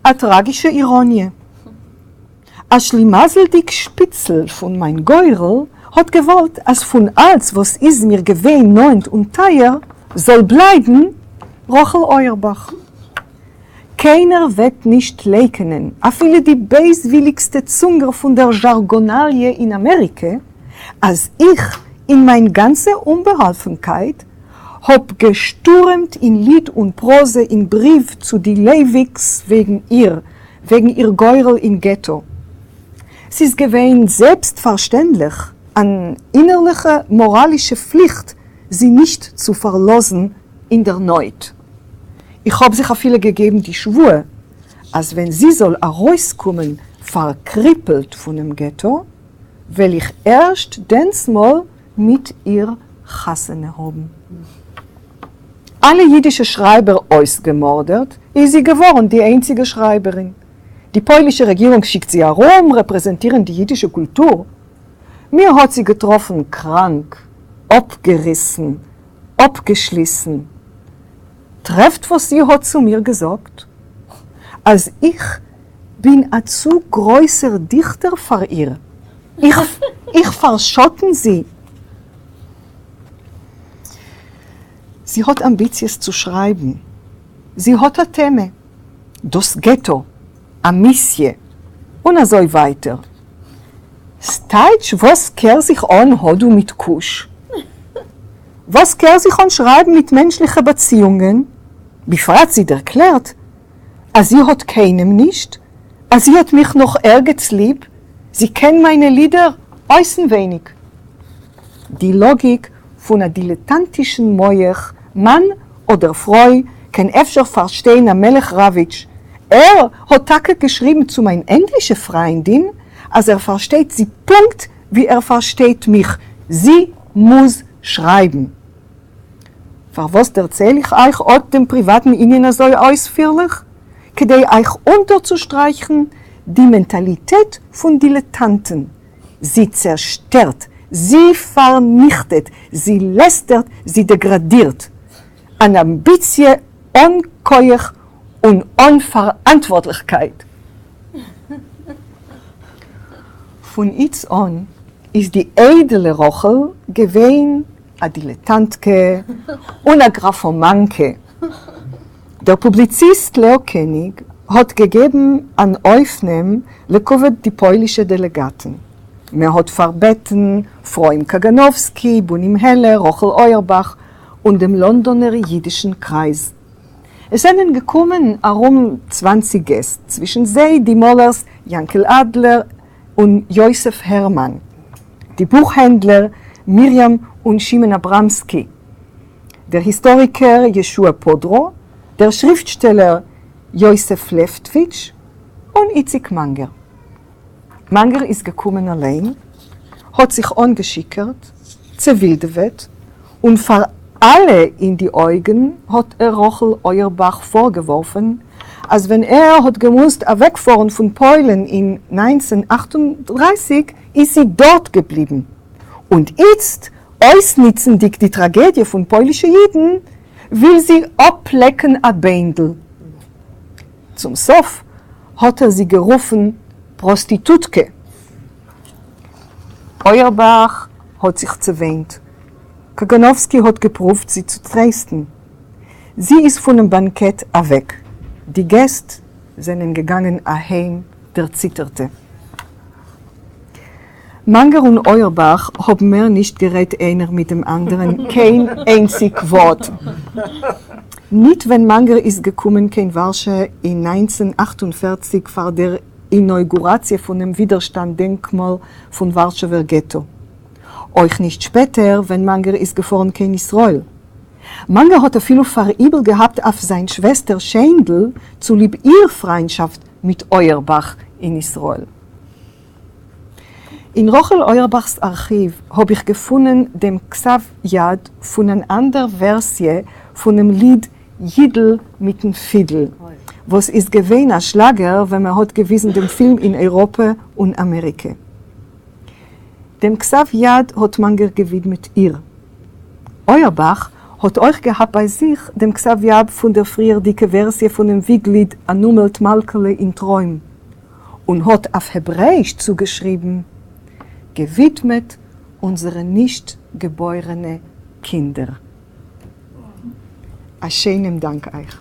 א טראגישע איראניע. א שלימזלדיג שפיצל פון מיין גורל האט געוואלט אז פון אלץ וואס איז מיר געווען נאענט און טייער זאל בלייבן רחל אויערבאך. קיינער וועט נישט לייקענען, אפילו די בייזוויליגסטע צונגער פון דער זשארגאנאליע אין אמעריקע, אז איך, אין מיין גאנצע אומבאהאלפנקייט, האב געשטורעמט אין ליד און פראזע אין בריוו צו די לייוויקס וועגן איר, וועגן איר גורל אין געטא. ס'איז געווען זעלבסטפארשטענדליך אן אינערליכע מאראלישע פליכט זי נישט צו פארלאזן אין דער נויט. איך האב זיך אפילו געגעבן די שבועה אז ווען זי זאל ארויסקומען פארקריפלט פונעם געטא, וועל איך ערשט דענסמאל מיט איר חתונה האבן. אלע אידישע שרייבער אויסגעמארדערט, איז זי געווארן די איינציגע שרייבערין. די פוילישע רעגירונג שיקט זי ארום רעפרעזענטירן די אידישע קולטור. מיר האט זי געטראפן קראנק, אפגעריסן, אפגעשליסן. טרעפט וואס זי האט צו מיר געזאגט, אז איך בין א צו גרויסער דיכטער פאר איר, איך פארשאטן זי. זי האט אמביציעס צו שרייבן. זי האט א טעמע. דאס געטא. א מיסיע. און אזוי ווייטער. ס'טייטש וואס קער זיך אן הודו מיט כוש? וואס קער זיך אן שרייבן מיט מענטשליכע באציאונגען? בפרט זי דערקלערט אז זי האט קיינעם נישט, אז זי האט מיך נאך ערגעץ ליב, זי קען מיינע לידער אויסנווייניג. די לאגיק פון א דילעטאנטישן מח, מאן אדער פרוי, קען אפשר פארשטיין א מלך ראוויטש, ער האט טאקע געשריבן צו מיין ענגלישע פריינדין אז ער פארשטייט זי פונקט ווי ער פארשטייט מיך, זי מוז שרייבן. פארוואס דערצייל איך אייך אט דעם פריוואטן ענין אזוי אויספירליך? כדי אייך אונטערצושטרייכן די מענטאליטעט פון דילעטאנטן. זי צעשטערט, זי פארניכטעט, זי לעסטערט, זי דעגראדירט. אן אמביציע. אן כח און אן פאראנטווארטליכקייט. פון איצט אן איז די איידעלע רחל געווען א דילעטאנטקע און א גראפאמאנקע. דער פובליציסט לעא קעניג האט געגעבן אן אויפנעם לכבוד די פוילישע דעלעגאטן. מען האט פארבעטן פרוים קאגאנאווסקי, בונים העלער, רחל אויערבאך און דעם לאנדאנער אידישן קרייז. עס זענען געקומען ארום 20 געסט, צווישן זיי די מאלערס יאנקל אדלער און יוסף הערמאן, די בוכהענדלער מרים און שמעון אבראמסקי, דער היסטאריקער ישוע פודרו, דער שריפטשטעלער יוסף לעפטוויטש און איציק מאנגער. מאנגער איז געקומען אליין, האט זיך אנגעשיכורט, צעווילדעוועט, און פאר אלע אין די אויגן האט ער רחל אויערבאך פארגעווארפן, אז ווען ער האט געמוזט אוועקפארן פון פוילן אין 1938 איז זי דארט געבליבן, און איצט, אויסנוצנדיג די טראגעדיע פון פוילישע אידן, וויל זי אפלעקן א ביינדל. צום סוף האט ער זי גערופן פראסטיטוטקע. אויערבאך האט זיך צעוויינט. קאגאנאווסקי האט געפרואווט זי צו טרייסטן. זי איז פונעם באנקעט אוועק. די געסט זענען געגאנגען אהיים דערציטערטע. מאנגער און אויערבאך האבן מער נישט גערעדט איינער מיט דעם אנדערן קיין איינציג ווארט. ניט ווען מאנגער איז געקומען קיין ווארשע אין 1948 פאר דער אינאוגוראציע פונעם ווידערשטאנד דענקמאל פון ווארשעווער געטא. אויך נישט שפעטער ווען מאנגער איז געפארן קיין ישראל. מאנגער האט אפילו פאראיבל געהאט אויף זיין שוועסטער שיינדל צוליב איר פריינטשאפט מיט אויערבאך אין ישראל. אין רחל אויערבאך'ס ארכיוו האב איך געפונען דעם כתב יד פון אן אנדער ווערסיע פונעם ליד יידל מיטן פידל, וואס איז געווען א שלאגער ווען מען האט געוויזן דעם פילם אין אייראפע און אמעריקע. דעם כתב יד האט מאנגער געווידמעט איר. אויערבאך האט אויך געהאט ביי זיך דעם כתב יד פון דער פריערדיגע ווערסיע פונעם וויגליד אנומלט מלכה'לע אין טרוים, און האט אויף העברעאיש צוגעשריבן, געווידמעט אונזערע נישט געבוירענע קינדער. א שיינעם דאנק אייך.